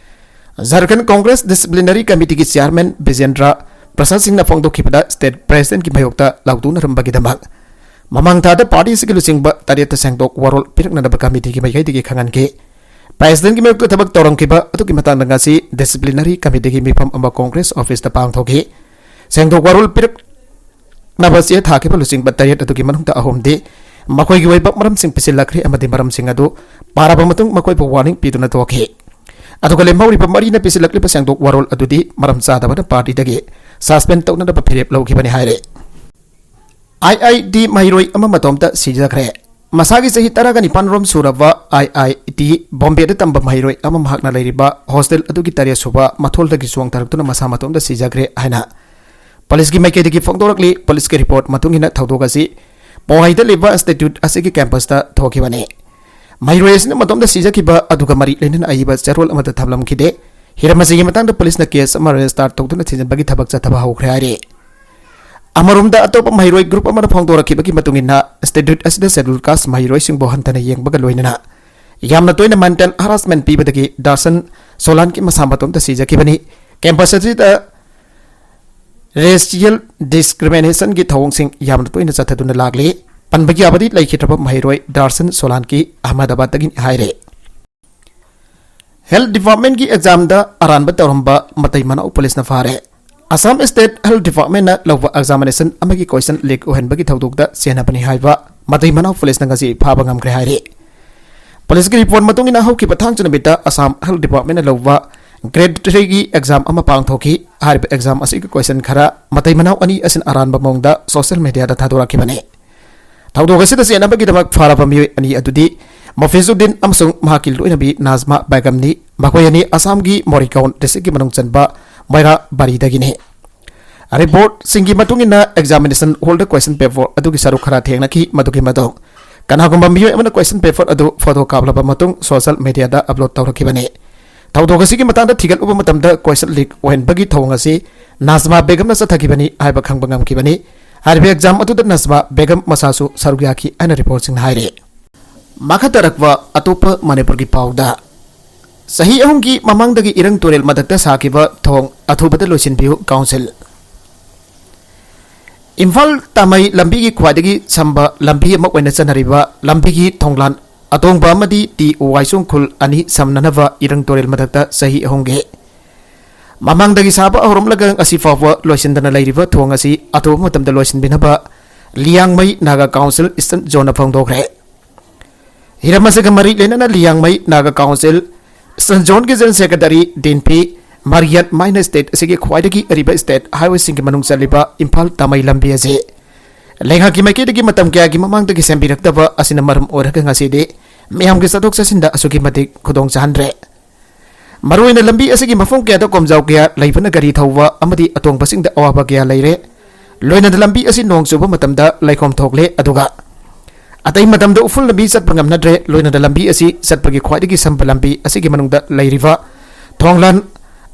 ꯖꯔꯈꯟ ꯀꯣꯡꯒ꯭ꯔꯦꯁ ꯗꯤꯁꯤꯄ꯭ꯂꯤꯅꯔꯤ ꯀꯃꯤꯇꯤꯒꯤ ꯆꯤꯌꯥꯔꯃꯦꯟ ꯕꯤꯖꯦꯟꯗ꯭ꯔ ꯄ꯭ꯔꯁꯥꯗ ꯁꯤꯡꯅ ꯐꯣꯡꯗꯣꯛꯈꯤꯕꯗ ꯁ꯭ꯇꯦꯠ ꯄ꯭ꯔꯦꯁꯤꯗꯦꯟꯠꯀꯤ ꯃꯥꯌꯣꯛꯇ ꯂꯥꯎꯊꯣꯛꯅꯔꯝꯕꯒꯤꯗꯃꯛ ꯃꯃꯥꯡ ꯊꯥꯗ ꯄꯥꯔꯇꯤ ꯑꯁꯤꯒꯤ ꯂꯨꯆꯤꯡꯕ ꯇꯔꯦꯠꯇ ꯁꯦꯡꯗꯣꯛ ꯋꯥꯔꯣꯜ ꯄꯤꯔꯛꯅꯅꯕ ꯀꯃꯤꯇꯤꯒꯤ ꯃꯥꯏꯀꯩꯗꯒꯤ ꯈꯪꯍꯟꯈꯤ꯫ ꯄ꯭ꯔꯦꯁꯤꯗꯦꯟꯠꯀꯤ ꯃꯥꯌꯣꯛꯇ ꯊꯕꯛ ꯇꯧꯔꯝꯈꯤꯕ ꯑꯗꯨꯒꯤ ꯃꯇꯥꯡꯗ ꯉꯁꯤ ꯗꯤꯁꯤꯄ꯭ꯂꯤꯅꯔꯤ ꯀꯃꯤꯇꯤꯒꯤ ꯃꯤꯐꯝ ꯑꯃ ꯀꯣꯡꯒ꯭ꯔꯦꯁ ꯑꯣꯐꯤꯁꯇ ꯄꯥꯡꯊꯣꯛꯈꯤ꯫ ꯁꯦꯡꯗꯣꯛ ꯋꯥꯔꯣꯜ ꯄꯤꯔꯛꯅꯕ ꯆꯦ ꯊꯥꯈꯤꯕ ꯂꯨꯆꯤꯡꯕ ꯇꯔꯦꯠ ꯑꯗꯨꯒꯤ ꯃꯅꯨꯡꯗ ꯑꯍꯨꯝꯗꯤ ꯃꯈꯣꯏꯒꯤ ꯑꯣꯏꯕ ꯃꯔꯝꯁꯤꯡ ꯄꯤꯁꯤꯜꯂꯛꯈ꯭ꯔꯦ ꯑꯃꯗꯤ ꯃꯔꯝꯁꯤꯡ ꯑꯗꯨ ꯄꯥꯔꯕ ꯃꯇꯨꯡ ꯃꯈꯣꯏꯕꯨ ꯋꯥꯔꯅꯤꯡ ꯄꯤꯗꯨꯅ ꯇꯣꯛꯈꯤ꯫ ꯑꯗꯨꯒ ꯂꯦꯝꯍꯧꯔꯤꯕ ꯃꯔꯤꯅ ꯄꯤꯁꯤꯜꯂꯛꯂꯤꯕ ꯁꯦꯡꯗꯣꯛ ꯋꯥꯔꯣꯜ ꯑꯗꯨꯗꯤ ꯃꯔꯝ ꯆꯥꯗꯕꯅ ꯄꯥꯔꯇꯤꯗꯒꯤ ꯁꯁꯄꯦꯟ ꯇꯧꯅꯅꯕ ꯐꯤꯔꯦꯞ ꯂꯧꯈꯤꯕꯅꯤ ꯍꯥꯏꯔꯦ꯫ ꯑꯥꯏ ꯑꯥꯏ ꯇꯤ ꯃꯍꯩꯔꯣꯏ ꯑꯃ ꯃꯇꯣꯝꯇ ꯁꯤꯖꯈ꯭ꯔꯦ꯫ ꯃꯁꯥꯒꯤ ꯆꯍꯤ ꯇꯔꯥꯒ ꯅꯤꯄꯥꯟ ꯔꯣꯝ ꯁꯨꯔꯕ ꯑꯥꯏ ꯑꯥꯏ ꯇꯤ ꯕꯣꯝꯕꯦꯗ ꯇꯝꯕ ꯃꯍꯩꯔꯣꯏ ꯑꯃ ꯃꯍꯥꯛꯅ ꯂꯩꯔꯤꯕ ꯍꯣꯁꯇꯦꯜ ꯑꯗꯨꯒꯤ ꯇꯔꯦꯠ ꯁꯨꯕ ꯃꯊꯣꯜꯗꯒꯤ ꯆꯣꯡꯊꯔꯛꯇꯨꯅ ꯃꯁꯥ ꯃꯇꯣꯝꯇ ꯁꯤꯖꯈ꯭ꯔꯦ ꯍꯥꯏꯅ ꯄꯨꯂꯤꯁꯀꯤ ꯃꯥꯏꯀꯩꯗꯒꯤ ꯐꯣꯡꯗꯣꯔꯛꯂꯤ꯫ ꯄꯨꯂꯤꯁꯀꯤ ꯔꯤꯄꯣꯔꯠ ꯃꯇꯨꯡ ꯏꯟꯅ ꯊꯧꯗꯣꯛ ꯑꯁꯤ ꯄꯣꯍꯩꯗ ꯂꯩꯕ ꯏꯟꯁꯇꯤꯇ꯭ꯌꯨꯠ ꯑꯁꯤꯒꯤ ꯀꯦꯝꯄꯁꯇ ꯊꯣꯛꯈꯤꯕꯅꯤ꯫ ꯃꯍꯩꯔꯣꯏ ꯑꯁꯤꯅ ꯃꯇꯣꯝꯇ ꯁꯤꯖꯈꯤꯕ ꯑꯗꯨꯒ ꯃꯔꯤ ꯂꯩꯅꯅ ꯑꯏꯕ ꯆꯦꯔꯣꯜ ꯑꯃꯠꯇ ꯊꯝꯂꯝꯈꯤꯗꯦ꯫ ꯍꯤꯔꯝ ꯑꯁꯤꯒꯤ ꯃꯇꯥꯡꯗ ꯄꯨꯂꯤꯁꯅ ꯀꯦꯁ ꯑꯃ ꯔꯦꯖꯤꯁꯇꯥꯔ ꯇꯧꯗꯨꯅ ꯊꯤꯖꯤꯟꯕꯒꯤ ꯊꯕꯛ ꯆꯠꯊꯕ ꯍꯧꯈ꯭ꯔꯦ ꯍꯥꯏꯔꯤ꯫ ꯑꯃꯔꯣꯝꯗ ꯑꯇꯣꯞꯄ ꯃꯍꯩꯔꯣꯏ ꯒ꯭ꯔꯨꯞ ꯑꯃꯅ ꯐꯣꯡꯗꯣꯔꯛꯈꯤꯕꯒꯤ ꯃꯇꯨꯡ ꯏꯟꯅ ꯏꯟꯁꯇꯤꯇ꯭ꯌꯨꯠ ꯑꯁꯤꯗ ꯁꯦꯗ꯭ꯌꯨꯜ ꯀꯥꯁ ꯃꯍꯩꯔꯣꯏꯁꯤꯡꯕꯨ ꯍꯟꯊꯅ ꯌꯦꯡꯕꯒ ꯂꯣꯏꯅꯅ ꯌꯥꯝꯅ ꯇꯣꯏꯅ ꯃꯦꯟꯇꯦꯜ ꯍꯔꯥꯁꯃꯦꯟ ꯄꯤꯕꯗꯒꯤ ꯗꯥꯔꯁꯟ ꯁꯣꯂꯥꯟꯀꯤ ꯃꯁꯥ ꯃꯇꯣꯝꯇ ꯁꯤꯖꯈꯤꯕꯅꯤ꯫ ꯀꯦꯝꯄꯁ ꯑꯁꯤꯗ ꯔꯦꯁꯤꯌꯦꯜ ꯗꯤꯁꯀ꯭ꯔꯤꯃꯤꯅꯦꯁꯟꯒꯤ ꯊꯧꯑꯣꯡꯁꯤꯡ ꯌꯥꯝꯅ ꯇꯣꯏꯅ ꯆꯠꯊꯗꯨꯅ ꯂꯥꯛꯂꯤ꯫ ꯄꯟꯕ ꯌꯥꯕꯗꯤ ꯂꯩꯈꯤꯗ꯭ꯔꯕ ꯃꯍꯩꯔꯣꯏ ꯗꯥꯔꯁꯟ ꯁꯣꯂꯥꯟꯀꯤ ꯑꯍꯃꯗꯥꯕꯥꯗꯇꯒꯤꯅꯤ ꯍꯥꯏꯔꯦ꯫ ꯍꯦꯜꯊ ꯗꯤꯄꯥꯔꯠꯃꯦꯟꯒꯤ ꯑꯦꯛꯖꯥꯝꯗ ꯑꯔꯥꯟꯕ ꯇꯧꯔꯝꯕ ꯃꯇꯩ ꯃꯅꯥꯎ ꯄꯨꯂꯤꯁꯅ ꯐꯥꯔꯦ꯫ ꯑꯁꯥꯝ ꯁ꯭ꯇꯦꯠ ꯍꯦꯜꯊ ꯗꯤꯄꯥꯔꯠꯃꯦꯟꯅ ꯂꯧꯕ ꯑꯦꯛꯖꯥꯃꯤꯅꯦꯁꯟ ꯑꯃꯒꯤ ꯀꯣꯏꯁꯟ ꯂꯤꯛ ꯑꯣꯏꯍꯟꯕꯒꯤ ꯊꯧꯗꯣꯛꯇ ꯆꯦꯟꯅꯕꯅꯤ ꯍꯥꯏꯕ ꯃꯇꯩ ꯃꯅꯥꯎ ꯄꯨꯂꯤꯁꯅ ꯉꯁꯤ ꯐꯥꯕ ꯉꯝꯈ꯭ꯔꯦ ꯍꯥꯏꯔꯤ꯫ ꯄꯨꯂꯤꯁꯀꯤ ꯔꯤꯄꯣꯔꯠ ꯃꯇꯨꯡ ꯏꯟꯅ ꯍꯧꯈꯤꯕ ꯊꯥꯡꯖ ꯅꯨꯃꯤꯠꯇ ꯑꯁꯥꯝ ꯍꯦꯜꯊ ꯗꯤꯄꯥꯔꯠꯃꯦꯟꯅ ꯂꯧꯕ ꯒ꯭ꯔꯦꯗ ꯊ꯭ꯔꯤꯒꯤ ꯑꯦꯛꯖꯥꯝ ꯑꯃ ꯄꯥꯡꯊꯣꯛꯈꯤ꯫ ꯍꯥꯏꯔꯤꯕ ꯑꯦꯛꯖꯥꯝ ꯑꯁꯤꯒꯤ ꯀꯣꯏꯁꯟ ꯈꯔ ꯃꯇꯩ ꯃꯅꯥꯎ ꯑꯅꯤ ꯑꯁꯤꯅ ꯑꯔꯥꯟꯕ ꯃꯑꯣꯡꯗ ꯁꯣꯁꯤꯌꯦꯜ ꯃꯦꯗꯤꯌꯥꯗ ꯊꯥꯗꯣꯔꯛꯈꯤꯕꯅꯤ꯫ ꯊꯧꯗꯣꯛ ꯑꯁꯤꯗ ꯆꯦꯟꯅꯕꯒꯤꯗꯃꯛ ꯐꯥꯔꯕ ꯃꯤꯑꯣꯏ ꯑꯅꯤ ꯑꯗꯨꯗꯤ ꯃꯣꯐꯤꯖꯨꯗꯤꯟ ꯑꯃꯁꯨꯡ ꯃꯍꯥꯛꯀꯤ ꯂꯣꯏꯅꯕꯤ ꯅꯥꯖꯃꯥ ꯕꯦꯒꯝꯅꯤ꯫ ꯃꯈꯣꯏ ꯑꯅꯤ ꯑꯁꯥꯝꯒꯤ ꯃꯣꯔꯤꯒꯥꯎꯟ ꯗꯤꯁꯇ꯭ꯔꯤꯛꯀꯤ ꯃꯅꯨꯡ ꯆꯟꯕ ꯃꯣꯏꯔꯥ ꯕꯥꯔꯤꯗꯒꯤꯅꯤ꯫ ꯔꯤꯄꯣꯔꯠꯁꯤꯡꯒꯤ ꯃꯇꯨꯡ ꯏꯟꯅ ꯑꯦꯛꯖꯥꯃꯤꯅꯦꯁꯟ ꯍꯣꯜꯗ ꯀꯣꯏꯁꯟ ꯄꯦꯄꯔ ꯑꯗꯨꯒꯤ ꯁꯔꯨꯛ ꯈꯔ ꯊꯦꯡꯅꯈꯤ꯫ ꯃꯗꯨꯒꯤ ꯃꯇꯨꯡ ꯀꯅꯥꯒꯨꯝꯕ ꯃꯤꯑꯣꯏ ꯑꯃꯅ ꯀꯣꯏꯁꯟ ꯄꯦꯄꯔ ꯑꯗꯨ ꯐꯣꯇꯣ ꯀꯥꯞꯂꯕ ꯃꯇꯨꯡ ꯁꯣꯁꯤꯌꯦꯜ ꯃꯦꯗꯤꯌꯥꯗ ꯑꯞꯂꯣꯗ ꯇꯧꯔꯛꯈꯤꯕꯅꯤ꯫ ꯊꯧꯗꯣꯛ ꯑꯁꯤꯒꯤ ꯃꯇꯥꯡꯗ ꯊꯤꯒꯠꯂꯨꯕ ꯃꯇꯝꯗ ꯀꯣꯏꯁꯟ ꯂꯤꯛ ꯑꯣꯏꯍꯟꯕꯒꯤ ꯊꯧꯑꯣꯡ ꯑꯁꯤ ꯅꯥꯖꯃꯥ ꯕꯦꯒꯝꯅ ꯆꯠꯊꯈꯤꯕꯅꯤ ꯍꯥꯏꯕ ꯈꯪꯕ ꯉꯝꯈꯤꯕꯅꯤ꯫ ꯍꯥꯏꯔꯤꯕ ꯑꯦꯛꯖꯥꯝ ꯑꯗꯨꯗ ꯅꯥꯖꯃꯥ ꯕꯦꯒꯝ ꯃꯁꯥꯁꯨ ꯁꯔꯨꯛ ꯌꯥꯈꯤ ꯍꯥꯏꯅ ꯔꯤꯄꯣꯔꯠꯁꯤꯡꯅ ꯍꯥꯏꯔꯤ꯫ ꯃꯈꯥ ꯇꯥꯔꯛꯄ ꯑꯇꯣꯞꯄ ꯃꯅꯤꯄꯨꯔꯒꯤ ꯄꯥꯎꯗ, ꯆꯍꯤ ꯑꯍꯨꯝꯒꯤ ꯃꯃꯥꯡꯗꯒꯤ ꯏꯔꯪ ꯇꯨꯔꯦꯜ ꯃꯊꯛꯇ ꯁꯥꯈꯤꯕ ꯊꯣꯡ ꯑꯊꯨꯕꯗ ꯂꯣꯏꯁꯤꯟꯕꯤꯌꯨ ꯀꯥꯎꯟꯁꯤꯜ꯫ ꯏꯝꯐꯥꯜ ꯇꯥꯃꯩ ꯂꯝꯕꯤꯒꯤ ꯈ꯭ꯋꯥꯏꯗꯒꯤ ꯁꯝꯕ ꯂꯝꯕꯤ ꯑꯃ ꯑꯣꯏꯅ ꯆꯠꯅꯔꯤꯕ ꯂꯝꯕꯤꯒꯤ ꯊꯣꯡꯂꯥꯟ ꯑꯇꯣꯡꯕ ꯑꯃꯗꯤ ꯇꯤ ꯋꯥꯏꯁꯣꯡ ꯈꯨꯜ ꯑꯅꯤ ꯁꯝꯅꯅꯕ ꯏꯔꯪ ꯇꯨꯔꯦꯜ ꯃꯊꯛꯇ ꯆꯍꯤ ꯑꯍꯨꯝꯒꯤ ꯃꯃꯥꯡꯗꯒꯤ ꯁꯥꯕ ꯍꯧꯔꯝꯂꯒ ꯉꯁꯤ ꯐꯥꯎꯕ ꯂꯣꯏꯁꯤꯟꯗꯅ ꯂꯩꯔꯤꯕ ꯊꯣꯡ ꯑꯁꯤ ꯑꯊꯨꯕ ꯃꯇꯝꯗ ꯂꯣꯏꯁꯤꯟꯕꯤꯅꯕ ꯂꯤꯌꯥꯡꯃꯩ ꯅꯥꯒꯥ ꯀꯥꯎꯟꯁꯤꯜ ꯏꯁꯇꯔꯟ ꯖꯣꯟꯅ ꯐꯣꯡꯗꯣꯛꯈ꯭ꯔꯦ꯫ ꯍꯤꯔꯝ ꯑꯁꯤꯒ ꯃꯔꯤ ꯂꯩꯅꯅ ꯂꯤꯌꯥꯡꯃꯩ ꯅꯥꯒꯥ ꯀꯥꯎꯟꯁꯤꯜ ꯏꯁꯇꯔꯟ ꯖꯣꯟꯒꯤ ꯖꯦꯅꯔꯦꯜ ꯁꯦꯀ꯭ꯔꯦꯇꯔꯤ ꯗꯤꯟꯄꯤ ꯃꯥꯔꯤꯌꯠ ꯃꯥꯏꯅ ꯁ꯭ꯇꯦꯠ ꯑꯁꯤꯒꯤ ꯈ꯭ꯋꯥꯏꯗꯒꯤ ꯑꯔꯤꯕ ꯁ꯭ꯇꯦꯠ ꯍꯥꯏꯋꯦꯁꯤꯡꯒꯤ ꯃꯅꯨꯡ ꯆꯜꯂꯤꯕ ꯏꯝꯐꯥꯜ ꯇꯥꯃꯩ ꯂꯝꯕꯤ ꯑꯁꯤ ꯂꯩꯉꯥꯛꯀꯤ ꯃꯥꯏꯀꯩꯗꯒꯤ ꯃꯇꯝ ꯀꯌꯥꯒꯤ ꯃꯃꯥꯡꯗꯒꯤ ꯁꯦꯝꯕꯤꯔꯛꯇꯕ ꯑꯁꯤꯅ ꯃꯔꯝ ꯑꯣꯏꯔꯒ ꯉꯁꯤꯗꯤ ꯃꯤꯌꯥꯝꯒꯤ ꯆꯠꯊꯣꯛ ꯆꯠꯁꯤꯟꯗ ꯑꯁꯨꯛꯀꯤ ꯃꯇꯤꯛ ꯈꯨꯗꯣꯡ ꯆꯥꯍꯟꯗ꯭ꯔꯦ꯫ ꯃꯔꯨꯑꯣꯏꯅ ꯂꯝꯕꯤ ꯑꯁꯤꯒꯤ ꯃꯐꯝ ꯀꯌꯥꯗ ꯀꯣꯝꯖꯥꯎ ꯀꯌꯥ ꯂꯩꯕꯅ ꯒꯥꯔꯤ ꯊꯧꯕ ꯑꯃꯗꯤ ꯑꯇꯣꯡꯕꯁꯤꯡꯗ ꯑꯋꯥꯕ ꯀꯌꯥ ꯂꯩꯔꯦ꯫ ꯂꯣꯏꯅꯅ ꯂꯝꯕꯤ ꯑꯁꯤ ꯅꯣꯡ ꯆꯨꯕ ꯃꯇꯝꯗ ꯂꯩꯈꯣꯝ ꯊꯣꯛꯂꯦ, ꯑꯗꯨꯒ ꯑꯇꯩ ꯃꯇꯝꯗ ꯎꯐꯨꯜ ꯂꯝꯕꯤ ꯆꯠꯄ ꯉꯝꯅꯗ꯭ꯔꯦ꯫ ꯂꯣꯏꯅꯅ ꯂꯝꯕꯤ ꯑꯁꯤ ꯆꯠꯄꯒꯤ ꯈ꯭ꯋꯥꯏꯗꯒꯤ ꯁꯝꯕ ꯂꯝꯕꯤ ꯑꯁꯤꯒꯤ ꯃꯅꯨꯡꯗ ꯂꯩꯔꯤꯕ ꯊꯣꯡꯂꯥꯟ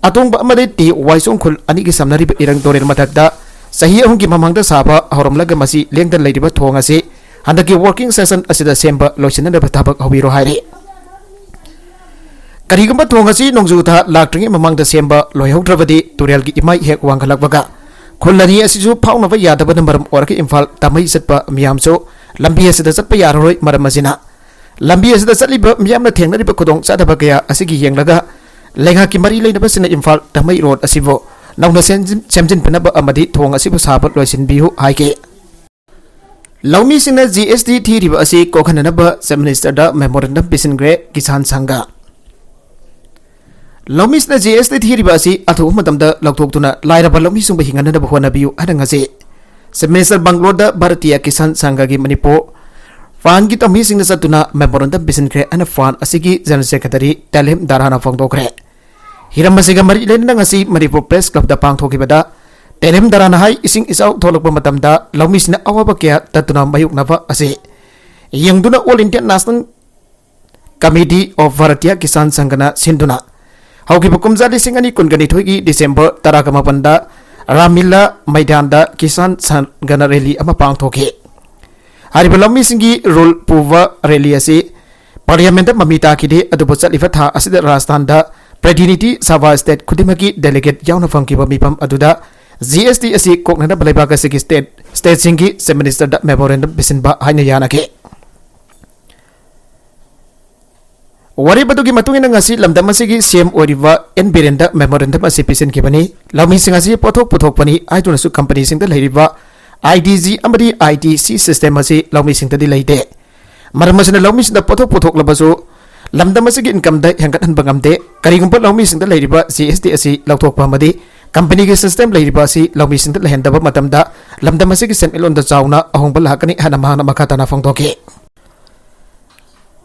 ꯑꯇꯣꯡꯕ ꯑꯃꯗꯤ ꯇꯤ ꯋꯥꯏꯁꯣꯡ ꯈꯨꯜ ꯑꯅꯤꯒꯤ ꯁꯝꯅꯔꯤꯕ ꯏꯔꯪ ꯇꯨꯔꯦꯜ ꯃꯊꯛꯇ ꯆꯍꯤ ꯑꯍꯨꯝꯒꯤ ꯃꯃꯥꯡꯗ ꯁꯥꯕ ꯍꯧꯔꯝꯂꯒ ꯃꯁꯤ ꯂꯦꯡꯗꯅ ꯂꯩꯔꯤꯕ ꯊꯣꯡ ꯑꯁꯤ ꯍꯟꯗꯛꯀꯤ ꯋꯥꯔꯀꯤꯡ ꯁꯦꯁꯟ ꯑꯁꯤꯗ ꯁꯦꯝꯕ ꯂꯣꯏꯁꯤꯟꯅꯅꯕ ꯊꯕꯛ ꯍꯧꯕꯤꯔꯣ ꯍꯥꯏꯔꯤ꯫ ꯀꯔꯤꯒꯨꯝꯕ ꯊꯣꯡ ꯑꯁꯤ ꯅꯣꯡꯖꯨ ꯊꯥ ꯂꯥꯛꯇ꯭ꯔꯤꯉꯩ ꯃꯃꯥꯡꯗ ꯁꯦꯝꯕ ꯂꯣꯏꯍꯧꯗ꯭ꯔꯕꯗꯤ ꯇꯨꯔꯦꯜꯒꯤ ꯏꯃꯥꯏ ꯍꯦꯛ ꯋꯥꯡꯈꯠꯂꯛꯄꯒ ꯈꯨꯜ ꯑꯅꯤ ꯑꯁꯤꯁꯨ ꯐꯥꯎꯅꯕ ꯌꯥꯗꯕꯅ ꯃꯔꯝ ꯑꯣꯏꯔꯒ ꯏꯝꯐꯥꯜ ꯇꯥꯃꯩ ꯆꯠꯄ ꯃꯤꯌꯥꯝꯁꯨ ꯂꯝꯕꯤ ꯑꯁꯤꯗ ꯆꯠꯄ ꯌꯥꯔꯔꯣꯏ꯫ ꯃꯔꯝ ꯑꯁꯤꯅ ꯂꯝꯕꯤ ꯑꯁꯤꯗ ꯆꯠꯂꯤꯕ ꯃꯤꯌꯥꯝꯅ ꯊꯦꯡꯅꯔꯤꯕ ꯈꯨꯗꯣꯡꯆꯥꯗꯕ ꯀꯌꯥ ꯑꯁꯤꯒꯤ ꯌꯦꯡꯂꯒ ꯂꯩꯉꯥꯛꯀꯤ ꯃꯔꯤ ꯂꯩꯅꯕꯁꯤꯡꯅ ꯏꯝꯐꯥꯜ ꯇꯥꯃꯩ ꯔꯣꯗ ꯑꯁꯤꯕꯨ ꯅꯧꯅ ꯁꯦꯝꯖꯤꯟ-, ꯁꯦꯝꯖꯤꯟꯕꯤꯅꯕ ꯑꯃꯗꯤ ꯊꯣꯡ ꯑꯁꯤꯕꯨ ꯁꯥꯕ ꯂꯣꯏꯁꯤꯟꯕꯤꯌꯨ ꯍꯥꯏꯈꯤ꯫ ꯂꯧꯃꯤꯁꯤꯡꯅ ꯖꯤ ꯑꯦꯁ ꯇꯤ ꯊꯤꯔꯤꯕ ꯑꯁꯤ ꯀꯣꯛꯍꯟꯅꯅꯕ ꯆꯤꯐ ꯃꯤꯅꯤꯁꯇꯔꯗ ꯃꯦꯃꯣꯔꯦꯟꯗꯝ ꯄꯤꯁꯤꯟꯈ꯭ꯔꯦ ꯀꯤꯁꯥꯟ ꯁꯪꯘ꯫ ꯂꯧꯃꯤꯁꯤꯡꯅ ꯖꯤ ꯑꯦꯁ ꯇꯤ ꯊꯤꯔꯤꯕ ꯑꯁꯤ ꯑꯊꯨꯕ ꯃꯇꯝꯗ ꯂꯧꯊꯣꯛꯇꯨꯅ ꯂꯥꯏꯔꯕ ꯂꯧꯃꯤꯁꯤꯡꯕꯨ ꯍꯤꯡꯍꯟꯅꯅꯕ ꯍꯣꯠꯅꯕꯤꯌꯨ ꯍꯥꯏꯅ ꯉꯁꯤ ꯆꯤꯐ ꯃꯤꯅꯤꯁꯇꯔ ꯕꯪꯒ꯭ꯂꯣꯔꯗ ꯚꯥꯔꯇꯤꯌꯥ ꯀꯤꯁꯥꯟ ꯁꯪꯘꯒꯤ ꯃꯅꯤꯄꯨꯔ ꯐ꯭ꯔꯥꯟꯒꯤ ꯇꯝꯕꯤꯁꯤꯡꯅ ꯆꯠꯇꯨꯅ ꯃꯦꯃꯣꯔꯦꯟꯗꯝ ꯄꯤꯁꯤꯟꯈ꯭ꯔꯦ ꯍꯥꯏꯅ ꯐ꯭ꯔꯥꯟ ꯑꯁꯤꯒꯤ ꯖꯦꯅꯔꯦꯜ ꯁꯦꯀ꯭ꯔꯦꯇꯔꯤ ꯇꯦꯂꯦꯝ ꯗꯥꯔꯥꯅ ꯐꯣꯡꯗꯣꯛꯈ꯭ꯔꯦ꯫ ꯍꯤꯔꯝ ꯑꯁꯤꯒ ꯃꯔꯤ ꯂꯩꯅꯅ ꯉꯁꯤ ꯃꯅꯤꯄꯨꯔ ꯄ꯭ꯔꯦꯁ ꯀ꯭ꯂꯕꯇ ꯄꯥꯡꯊꯣꯛꯈꯤꯕꯗ ꯇꯦꯂꯦꯝ ꯗꯥꯔꯥꯅ ꯍꯥꯏ, ꯏꯁꯤꯡ ꯏꯆꯥꯎ ꯊꯣꯛꯂꯛꯄ ꯃꯇꯝꯗ ꯂꯧꯃꯤꯁꯤꯡꯅ ꯑꯋꯥꯕ ꯀꯌꯥ ꯇꯠꯇꯨꯅ ꯃꯥꯌꯣꯛꯅꯕ ꯑꯁꯤ ꯌꯦꯡꯗꯨꯅ all India national committee of Bharatiya Kisan ꯁꯪꯘꯅ ꯁꯤꯟꯗꯨꯅ ꯍꯧꯈꯤꯕ ꯀꯨꯝꯖꯥ ꯂꯤꯁꯤꯡ ꯑꯅꯤ ꯀꯨꯟꯒ ꯅꯤꯊꯣꯏꯒꯤ ꯗꯤꯁꯦꯝꯕꯔ ꯇꯔꯥꯒ ꯃꯥꯄꯟꯗ ꯔꯥꯝꯂꯤꯂꯥ ꯃꯩꯗꯥꯟꯗ ꯀꯤꯁꯥꯟ ꯁꯪꯘꯅ ꯔꯦꯂꯤ ꯑꯃ ꯄꯥꯡꯊꯣꯛꯈꯤ꯫ ꯍꯥꯏꯔꯤꯕ ꯂꯧꯃꯤꯁꯤꯡꯒꯤ ꯔꯨꯜ ꯄꯨꯕ ꯔꯦꯂꯤ ꯑꯁꯤ ꯄꯥꯔꯂꯤꯌꯥꯃꯦꯟꯗ ꯃꯃꯤ ꯇꯥꯈꯤꯗꯦ, ꯑꯗꯨꯕꯨ ꯆꯠꯂꯤꯕ ꯊꯥ ꯑꯁꯤꯗ ꯔꯥꯖꯁꯊꯥꯟꯗ ꯄ꯭ꯔꯇꯤꯅꯤꯙꯤ ꯁꯚꯥ ꯁ꯭ꯇꯦꯠ ꯈꯨꯗꯤꯡꯃꯛꯀꯤ ꯗꯦꯂꯤꯒꯦꯠ ꯌꯥꯎꯅ ꯐꯪꯈꯤꯕ ꯃꯤꯐꯝ ꯑꯗꯨꯗ ꯖꯤ ꯑꯦꯁ ꯇꯤ ꯑꯁꯤ ꯀꯣꯛꯅꯅꯕ ꯂꯩꯕꯥꯛ ꯑꯁꯤꯒꯤ ꯁ꯭ꯇꯦꯠ, ꯁ꯭ꯇꯦꯠꯁꯤꯡꯒꯤ ꯆꯤꯐ ꯃꯤꯅꯤꯁꯇꯔꯗ ꯃꯦꯃꯣꯔꯦꯟꯗꯝ ꯄꯤꯁꯤꯟꯕ ꯍꯥꯏꯅ ꯌꯥꯅꯈꯤ꯫ ꯋꯥꯔꯦꯞ ꯑꯗꯨꯒꯤ ꯃꯇꯨꯡ ꯏꯟꯅ ꯉꯁꯤ ꯂꯝꯗꯝ ꯑꯁꯤꯒꯤ ꯁꯤ ꯑꯦꯝ ꯑꯣꯏꯔꯤꯕ ꯑꯦꯟ ꯕꯤꯔꯦꯟꯗ ꯃꯦꯃꯣꯔꯦꯟꯗꯝ ꯑꯁꯤ ꯄꯤꯁꯤꯟꯈꯤꯕꯅꯤ꯫ ꯂꯧꯃꯤꯁꯤꯡ ꯑꯁꯤ ꯄꯣꯠꯊꯣꯛ ꯄꯨꯊꯣꯛꯄꯅꯤ ꯍꯥꯏꯗꯨꯅꯁꯨ ꯀꯝꯄꯅꯤꯁꯤꯡꯗ ꯂꯩꯔꯤꯕ ITG ꯑꯃꯗꯤ ITC system ꯑꯁꯤ ꯂꯧꯃꯤꯁꯤꯡꯗꯗꯤ ꯂꯩꯇꯦ꯫ ꯃꯔꯝ ꯑꯁꯤꯅ ꯂꯧꯃꯤꯁꯤꯡꯗ ꯄꯣꯠꯊꯣꯛ ꯄꯨꯊꯣꯛꯂꯕꯁꯨ ꯂꯝꯗꯝ ꯑꯁꯤꯒꯤ incomeꯗ ꯍꯦꯟꯒꯠꯍꯟꯕ ꯉꯝꯗꯦ꯫ ꯀꯔꯤꯒꯨꯝꯕ ꯂꯧꯃꯤꯁꯤꯡꯗ ꯂꯩꯔꯤꯕ GST ꯑꯁꯤ ꯂꯧꯊꯣꯛꯄ ꯑꯃꯗꯤ companyꯒꯤ system ꯂꯩꯔꯤꯕ ꯑꯁꯤ ꯂꯧꯃꯤꯁꯤꯡꯗ ꯂꯩꯍꯟꯗꯕ ꯃꯇꯝꯗ ꯂꯝꯗꯝ ꯑꯁꯤꯒꯤ ꯁꯦꯟꯃꯤꯠꯂꯣꯟꯗ ꯆꯥꯎꯅ ꯑꯍꯣꯡꯕ ꯂꯥꯛꯀꯅꯤ ꯍꯥꯏꯅ ꯃꯍꯥꯛꯅ ꯃꯈꯥ ꯇꯥꯅ ꯐꯣꯡꯗꯣꯛꯈꯤ꯫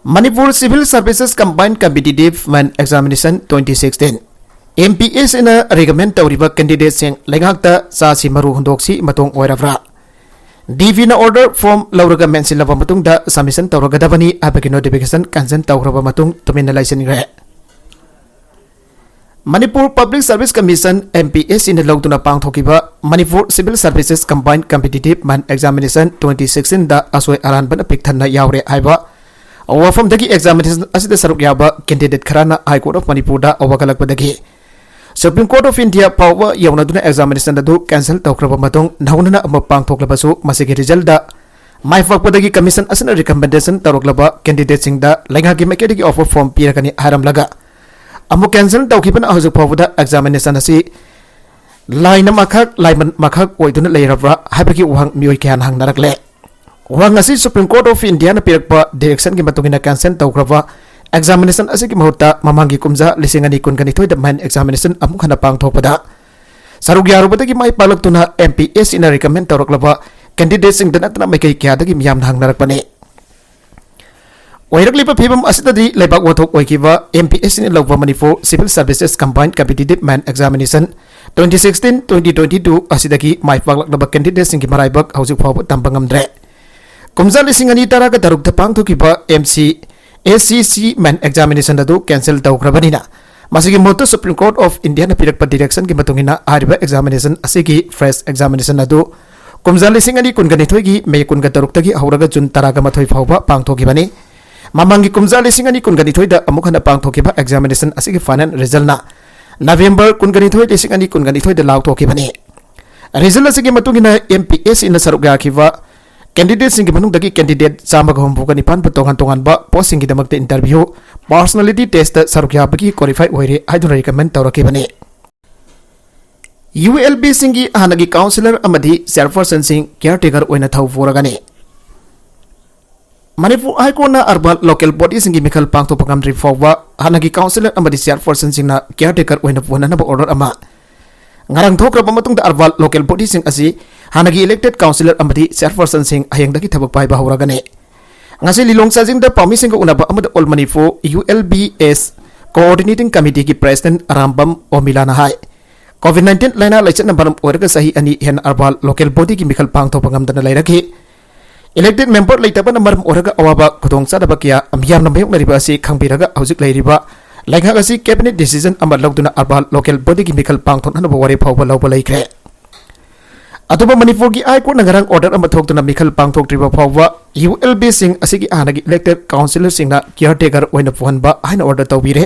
Manipur Civil Services Combined Competitive Man Examination twenty sixteen, MPSCꯅ recommend ꯇꯧꯔꯤꯕ candidateꯁꯤꯡ ꯂꯩꯉꯥꯛꯇ ꯆꯥꯁꯤ ꯃꯔꯨ ꯍꯨꯟꯗꯣꯛꯁꯤ ꯃꯇꯣꯡ ꯑꯣꯏꯔꯕ꯭ꯔꯥ? DVꯅ order form ꯂꯧꯔꯒ ꯃꯦꯟꯁꯤꯜꯂꯕ ꯃꯇꯨꯡꯗ submission ꯇꯧꯔꯒꯗꯕꯅꯤ ꯍꯥꯏꯕꯒꯤ notification cancel ꯇꯧꯈ꯭ꯔꯕ ꯃꯇꯨꯡ ꯇꯨꯃꯤꯟꯅ ꯂꯩꯁꯤꯟꯈ꯭ꯔꯦ꯫ Manipur Public Service Commission, MPSCꯅ ꯂꯧꯗꯨꯅ ꯄꯥꯡꯊꯣꯛꯈꯤꯕ Manipur Civil Services Combined Competitive Man Examination twenty sixteenꯗ ꯑꯁꯣꯏ ꯑꯔꯥꯟꯕꯅ ꯄꯤꯛ ꯊꯟꯅ ꯌꯥꯎꯔꯦ ꯍꯥꯏꯕ ꯋꯥꯐꯝꯗꯒꯤ examination ꯑꯁꯤꯗ ꯁꯔꯨꯛ ꯌꯥꯕ candidate ꯈꯔꯅ High Court of Manipurꯗ ꯋꯥꯀꯠꯂꯛꯄꯗꯒꯤ Supreme Court of India ꯐꯥꯎꯕ ꯌꯧꯅꯗꯨꯅ examination ꯑꯗꯨ cancel ꯇꯧꯈ꯭ꯔꯕ ꯃꯇꯨꯡ ꯅꯧꯅꯅ ꯑꯃꯨꯛ ꯄꯥꯡꯊꯣꯛꯂꯕꯁꯨ ꯃꯁꯤꯒꯤ resultꯗ ꯃꯥꯏ ꯄꯥꯛꯄꯗꯒꯤ commission ꯑꯁꯤꯅ recommendation ꯇꯧꯔꯛꯂꯕ candidateꯁꯤꯡꯗ ꯂꯩꯉꯥꯛꯀꯤ ꯃꯥꯏꯀꯩꯗꯒꯤ offer form ꯄꯤꯔꯒꯅꯤ ꯍꯥꯏꯔꯝꯂꯒ ꯑꯃꯨꯛ cancel ꯇꯧꯈꯤꯕꯅ ꯍꯧꯖꯤꯛ ꯐꯥꯎꯕꯗ examination ꯑꯁꯤ ꯂꯥꯏꯅ ꯃꯈꯛ, ꯂꯥꯏꯃꯟ ꯃꯈꯛ ꯑꯣꯏꯗꯨꯅ ꯂꯩꯔꯕ꯭ꯔꯥ ꯍꯥꯏꯕꯒꯤ ꯋꯥꯍꯪ ꯃꯤꯑꯣꯏ ꯀꯌꯥꯅ ꯍꯪꯅꯔꯛꯂꯦ꯫ ꯋꯥꯍꯪ ꯑꯁꯤ Supreme Court of Indiaꯅ ꯄꯤꯔꯛꯄ directionꯒꯤ ꯃꯇꯨꯡ ꯏꯟꯅ cancel ꯇꯧꯈ꯭ꯔꯕ examination ꯑꯁꯤꯒꯤ ꯃꯍꯨꯠꯇ ꯃꯃꯥꯡꯒꯤ ꯀꯨꯝꯖꯥ ꯂꯤꯁꯤꯡ ꯑꯅꯤ ꯀꯨꯟꯒ ꯅꯤꯊꯣꯏꯗ man examination ꯑꯃꯨꯛ ꯍꯟꯅ ꯄꯥꯡꯊꯣꯛꯄꯗ ꯁꯔꯨꯛ ꯌꯥꯔꯨꯕꯗꯒꯤ ꯃꯥꯏ ꯄꯥꯛꯂꯛꯇꯨꯅ MPSCꯅ recommend ꯇꯧꯔꯛꯂꯕ candidateꯁꯤꯡꯗ ꯅꯠꯇꯅ ꯃꯥꯏꯀꯩ ꯀꯌꯥꯗꯒꯤ ꯃꯤꯌꯥꯝꯅ ꯍꯪꯅꯔꯛꯄꯅꯤ꯫ ꯑꯣꯏꯔꯛꯂꯤꯕ ꯐꯤꯕꯝ ꯑꯁꯤꯗꯗꯤ ꯂꯩꯕꯥꯛ ꯋꯥꯊꯣꯛ ꯑꯣꯏꯈꯤꯕ MPSCꯅ ꯂꯧꯕ Manipur Civil Services Combined Competitive Man Examination twenty sixteen twenty twenty two ꯑꯁꯤꯗꯒꯤ ꯃꯥꯏ ꯄꯥꯛꯂꯛꯂꯕ candidateꯁꯤꯡꯒꯤ ꯃꯔꯥꯏꯕꯛ ꯍꯧꯖꯤꯛ ꯐꯥꯎꯕ ꯇꯝꯕ ꯉꯝꯗ꯭ꯔꯦ꯫ ꯀꯨꯝꯖꯥ ꯂꯤꯁꯤꯡ ꯑꯅꯤ ꯇꯔꯥꯒ ꯇꯔꯨꯛꯇ ꯄꯥꯡꯊꯣꯛꯈꯤꯕ MCSCC Man Examination ꯑꯗꯨ cancel ꯇꯧꯈ꯭ꯔꯕꯅꯤꯅ ꯃꯁꯤꯒꯤ ꯃꯍꯨꯠꯇ Supreme Court of Indiaꯅ ꯄꯤꯔꯛꯄ directionꯒꯤ ꯃꯇꯨꯡ ꯏꯟꯅ ꯍꯥꯏꯔꯤꯕ examination ꯑꯁꯤꯒꯤ fresh examination ꯑꯗꯨ ꯀꯨꯝꯖꯥ ꯂꯤꯁꯤꯡ ꯑꯅꯤ ꯀꯨꯟꯒ ꯅꯤꯊꯣꯏꯒꯤ ꯃꯦ ꯀꯨꯟꯒ ꯇꯔꯨꯛꯇꯒꯤ ꯍꯧꯔꯒ ꯖꯨꯟ ꯇꯔꯥꯒ ꯃꯥꯊꯣꯏ ꯐꯥꯎꯕ ꯄꯥꯡꯊꯣꯛꯈꯤꯕꯅꯤ꯫ ꯃꯃꯥꯡꯒꯤ ꯀꯨꯝꯖꯥ ꯂꯤꯁꯤꯡ ꯑꯅꯤ ꯀꯨꯟꯒ ꯅꯤꯊꯣꯏꯗ ꯑꯃꯨꯛ ꯍꯟꯅ ꯄꯥꯡꯊꯣꯛꯈꯤꯕ examination ꯑꯁꯤꯒꯤ final resultꯅ ꯅꯕꯦꯝꯕꯔ ꯀꯨꯟꯒ ꯅꯤꯊꯣꯏ, ꯂꯤꯁꯤꯡ ꯑꯅꯤ ꯀꯨꯟꯒ ꯅꯤꯊꯣꯏꯗ ꯂꯥꯎꯊꯣꯛꯈꯤꯕꯅꯤ꯫ Result ꯑꯁꯤꯒꯤ ꯃꯇꯨꯡ ꯏꯟꯅ MPSCꯅ ꯁꯔꯨꯛ ꯌꯥꯈꯤꯕ candidateꯁꯤꯡꯒꯤ ꯃꯅꯨꯡꯗꯒꯤ candidate ꯆꯥꯝꯃꯒ ꯍꯨꯝꯐꯨꯒ ꯅꯤꯄꯥꯟꯕꯨ ꯇꯣꯉꯥꯟ ꯇꯣꯉꯥꯟꯕ postꯁꯤꯡꯒꯤꯗꯃꯛꯇ interview, personality testꯇ ꯁꯔꯨꯛ ꯌꯥꯕꯒꯤ qualify ꯑꯣꯏꯔꯦ ꯍꯥꯏꯗꯨꯅ recommend ꯇꯧꯔꯛꯈꯤꯕꯅꯤ꯫ ULBꯁꯤꯡꯒꯤ ꯍꯥꯟꯅꯒꯤ councillor ꯑꯃꯗꯤ chairpersonꯁꯤꯡ caretaker ꯑꯣꯏꯅ ꯊꯧ ꯄꯨꯔꯒꯅꯤ꯫ ꯃꯅꯤꯄꯨꯔ High Courtꯅ ꯑꯔꯕꯥꯟ local bodyꯁꯤꯡꯒꯤ ꯃꯤꯈꯜ ꯄꯥꯡꯊꯣꯛꯄ ꯉꯝꯗ꯭ꯔꯤ ꯐꯥꯎꯕ ꯍꯥꯟꯅꯒꯤ councillor ꯑꯃꯗꯤ chairpersonꯁꯤꯡꯅ caretaker ꯑꯣꯏꯅ ꯄꯨꯍꯟꯅꯅꯕ order ꯑꯃ ꯉꯔꯥꯡ ꯊꯣꯛꯈ꯭ꯔꯕ ꯃꯇꯨꯡꯗ ꯑꯔꯕꯥꯟ local bodyꯁꯤꯡ ꯑꯁꯤ ꯍꯥꯟꯅꯒꯤ elected councillor ꯑꯃꯗꯤ chairpersonꯁꯤꯡ ꯍꯌꯦꯡꯗꯒꯤ ꯊꯕꯛ ꯄꯥꯏꯕ ꯍꯧꯔꯒꯅꯤ꯫ ꯉꯁꯤ ꯂꯤꯂꯣꯡ ꯆꯥꯖꯤꯡꯗ ꯄꯥꯎꯃꯤꯁꯤꯡꯒ ꯎꯅꯕ ꯑꯃꯗ All Manipur ULBS Coordinating Committeeꯒꯤ president Arambam ꯑꯣꯃꯤꯂꯥꯅ ꯍꯥꯏ, COVID nineteen ꯂꯥꯏꯅꯥ ꯂꯥꯏꯆꯠꯅ ꯃꯔꯝ ꯑꯣꯏꯔꯒ ꯆꯍꯤ ꯑꯅꯤ ꯍꯦꯟꯅ ꯑꯔꯕꯥꯟ local bodyꯒꯤ ꯃꯤꯈꯜ ꯄꯥꯡꯊꯣꯛꯄ ꯉꯝꯗꯅ ꯂꯩꯔꯛꯈꯤ꯫ Elected member ꯂꯩꯇꯕꯅ ꯃꯔꯝ ꯑꯣꯏꯔꯒ ꯑꯋꯥꯕ ꯈꯨꯗꯣꯡꯆꯥꯗꯕ ꯀꯌꯥ ꯃꯤꯌꯥꯝꯅ ꯃꯥꯌꯣꯛꯅꯔꯤꯕ ꯑꯁꯤ ꯈꯪꯕꯤꯔꯒ ꯍꯧꯖꯤꯛ ꯂꯩꯔꯤꯕ ꯂꯩꯉꯥꯛ ꯑꯁꯤ cabinet decision ꯑꯃ ꯂꯧꯗꯨꯅ ꯑꯔꯕꯥꯟ local bodyꯒꯤ ꯃꯤꯈꯜ ꯄꯥꯡꯊꯣꯛꯅꯅꯕ ꯋꯥꯔꯦꯞ ꯐꯥꯎꯕ ꯂꯧꯕ ꯂꯩꯈ꯭ꯔꯦ꯫ ꯑꯗꯨꯕꯨ ꯃꯅꯤꯄꯨꯔꯒꯤ High Courtꯅ ꯉꯔꯥꯡ order ꯑꯃ ꯊꯣꯛꯇꯨꯅ ꯃꯤꯈꯜ ꯄꯥꯡꯊꯣꯛꯇ꯭ꯔꯤꯕ ꯐꯥꯎꯕ ULBꯁꯤꯡ ꯑꯁꯤꯒꯤ ꯍꯥꯟꯅꯒꯤ elected councillorꯁꯤꯡꯅ caretaker ꯑꯣꯏꯅ ꯄꯨꯍꯟꯕ ꯍꯥꯏꯅ order ꯇꯧꯕꯤꯔꯦ꯫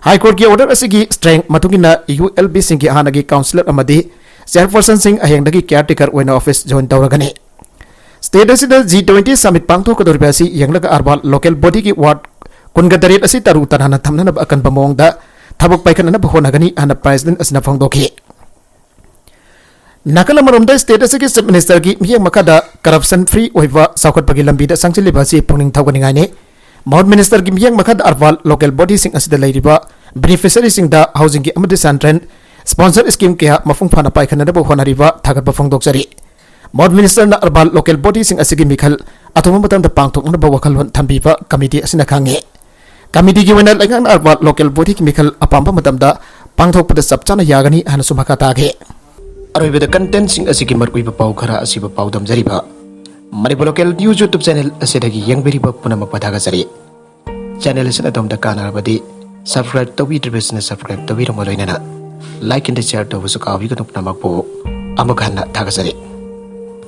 High Courtꯀꯤ order ꯑꯁꯤꯒꯤ strength ꯃꯇꯨꯡ ꯏꯟꯅ ULBꯁꯤꯡꯒꯤ ꯍꯥꯟꯅꯒꯤ councillor ꯑꯃꯗꯤ chairpersonꯁꯤꯡ ꯍꯌꯦꯡꯗꯒꯤ caretaker ꯑꯣꯏꯅ office join ꯇꯧꯔꯒꯅꯤ꯫ State ꯑꯁꯤꯗ G twenty summit ꯄꯥꯡꯊꯣꯛꯀꯗꯧꯔꯤꯕ ꯑꯁꯤ ꯌꯦꯡꯂꯒ ꯑꯔꯕꯥꯟ local bodyꯒꯤ ward ꯀꯨꯟꯒ ꯇꯔꯦꯠ ꯑꯁꯤ ꯇꯔꯨ ꯇꯅꯥꯟꯅ ꯊꯝꯅꯅꯕ ꯑꯀꯟꯕ ꯃꯑꯣꯡꯗ ꯊꯕꯛ ꯄꯥꯏꯈꯠꯅꯅꯕ ꯍꯣꯠꯅꯒꯅꯤ ꯍꯥꯏꯅ president ꯑꯁꯤꯅ ꯐꯣꯡꯗꯣꯛꯈꯤ꯫ ꯅꯥꯀꯜ ꯑꯃꯔꯣꯝꯗ state ꯑꯁꯤꯒꯤ chief ministerꯒꯤ ꯃꯤꯠꯌꯦꯡ ꯃꯈꯥꯗ corruption free ꯑꯣꯏꯕ ꯆꯥꯎꯈꯠꯄꯒꯤ ꯂꯝꯕꯤꯗ ꯆꯪꯁꯤꯜꯂꯤꯕ ꯑꯁꯤ ꯄꯨꯛꯅꯤꯡ ꯊꯧꯒꯠꯅꯤꯡꯉꯥꯏꯅꯤ꯫ ꯃꯍꯨꯠ ministerꯒꯤ ꯃꯤꯠꯌꯦꯡ ꯃꯈꯥꯗ ꯑꯔꯕꯥꯟ local bodyꯁꯤꯡ ꯑꯁꯤꯗ ꯂꯩꯔꯤꯕ beneficiaryꯁꯤꯡꯗ housingꯒꯤ ꯑꯃꯗꯤ central sponsor scheme ꯀꯌꯥ ꯃꯄꯨꯡ ꯐꯥꯅ ꯄꯥꯏꯈꯠꯅꯅꯕ ꯍꯣꯠꯅꯔꯤꯕ ꯊꯥꯒꯠꯄ ꯐꯣꯡꯗꯣꯛꯆꯔꯤ꯫ ꯃꯍꯨꯠ ministerꯅ ꯑꯔꯕꯥꯟ local bodyꯁꯤꯡ ꯑꯁꯤꯒꯤ ꯃꯤꯈꯜ ꯑꯊꯨꯕ ꯃꯇꯝꯗ ꯄꯥꯡꯊꯣꯛꯅꯅꯕ ꯋꯥꯈꯜꯂꯣꯟ ꯊꯝꯕꯤꯕ committee ꯑꯁꯤꯅ ꯈꯪꯉꯤ꯫ Committeeꯒꯤ ꯑꯣꯏꯅ ꯂꯩꯉꯥꯛꯅ ꯑꯔꯕꯥꯟ local bodyꯒꯤ ꯃꯤꯈꯜ ꯑꯄꯥꯝꯕ ꯃꯇꯝꯗ ꯄꯥꯡꯊꯣꯛꯄꯗ ꯆꯞ ꯆꯥꯅ ꯌꯥꯒꯅꯤ ꯍꯥꯏꯅꯁꯨ ꯃꯈꯥ ꯇꯥꯈꯤ꯫ ꯑꯔꯣꯏꯕꯗ contentꯁꯤꯡ ꯑꯁꯤꯒꯤ ꯃꯔꯨꯑꯣꯏꯕ ꯄꯥꯎ ꯈꯔ ꯑꯁꯤꯕꯨ ꯄꯥꯎꯗꯝꯖꯔꯤꯕ Manipur Local News YouTube channel ꯑꯁꯤꯗꯒꯤ ꯌꯦꯡꯕꯤꯔꯤꯕ ꯄꯨꯝꯅꯃꯛꯄꯨ ꯊꯥꯒꯠꯆꯔꯤ꯫ Channel ꯑꯁꯤꯅ ꯑꯗꯣꯝꯗ ꯀꯥꯟꯅꯔꯕꯗꯤ subscribe ꯇꯧꯕꯤꯗ꯭ꯔꯤꯕꯁꯤꯡꯅ subscribe ꯇꯧꯕꯤꯔꯝꯕ ꯂꯣꯏꯅꯅ like and share ꯇꯧꯕꯁꯨ ꯀꯥꯎꯕꯤꯒꯅꯨ꯫ ꯄꯨꯝꯅꯃꯛꯄꯨ ꯑꯃꯨꯛ ꯍꯟꯅ ꯊꯥꯒꯠꯆꯔꯤ꯫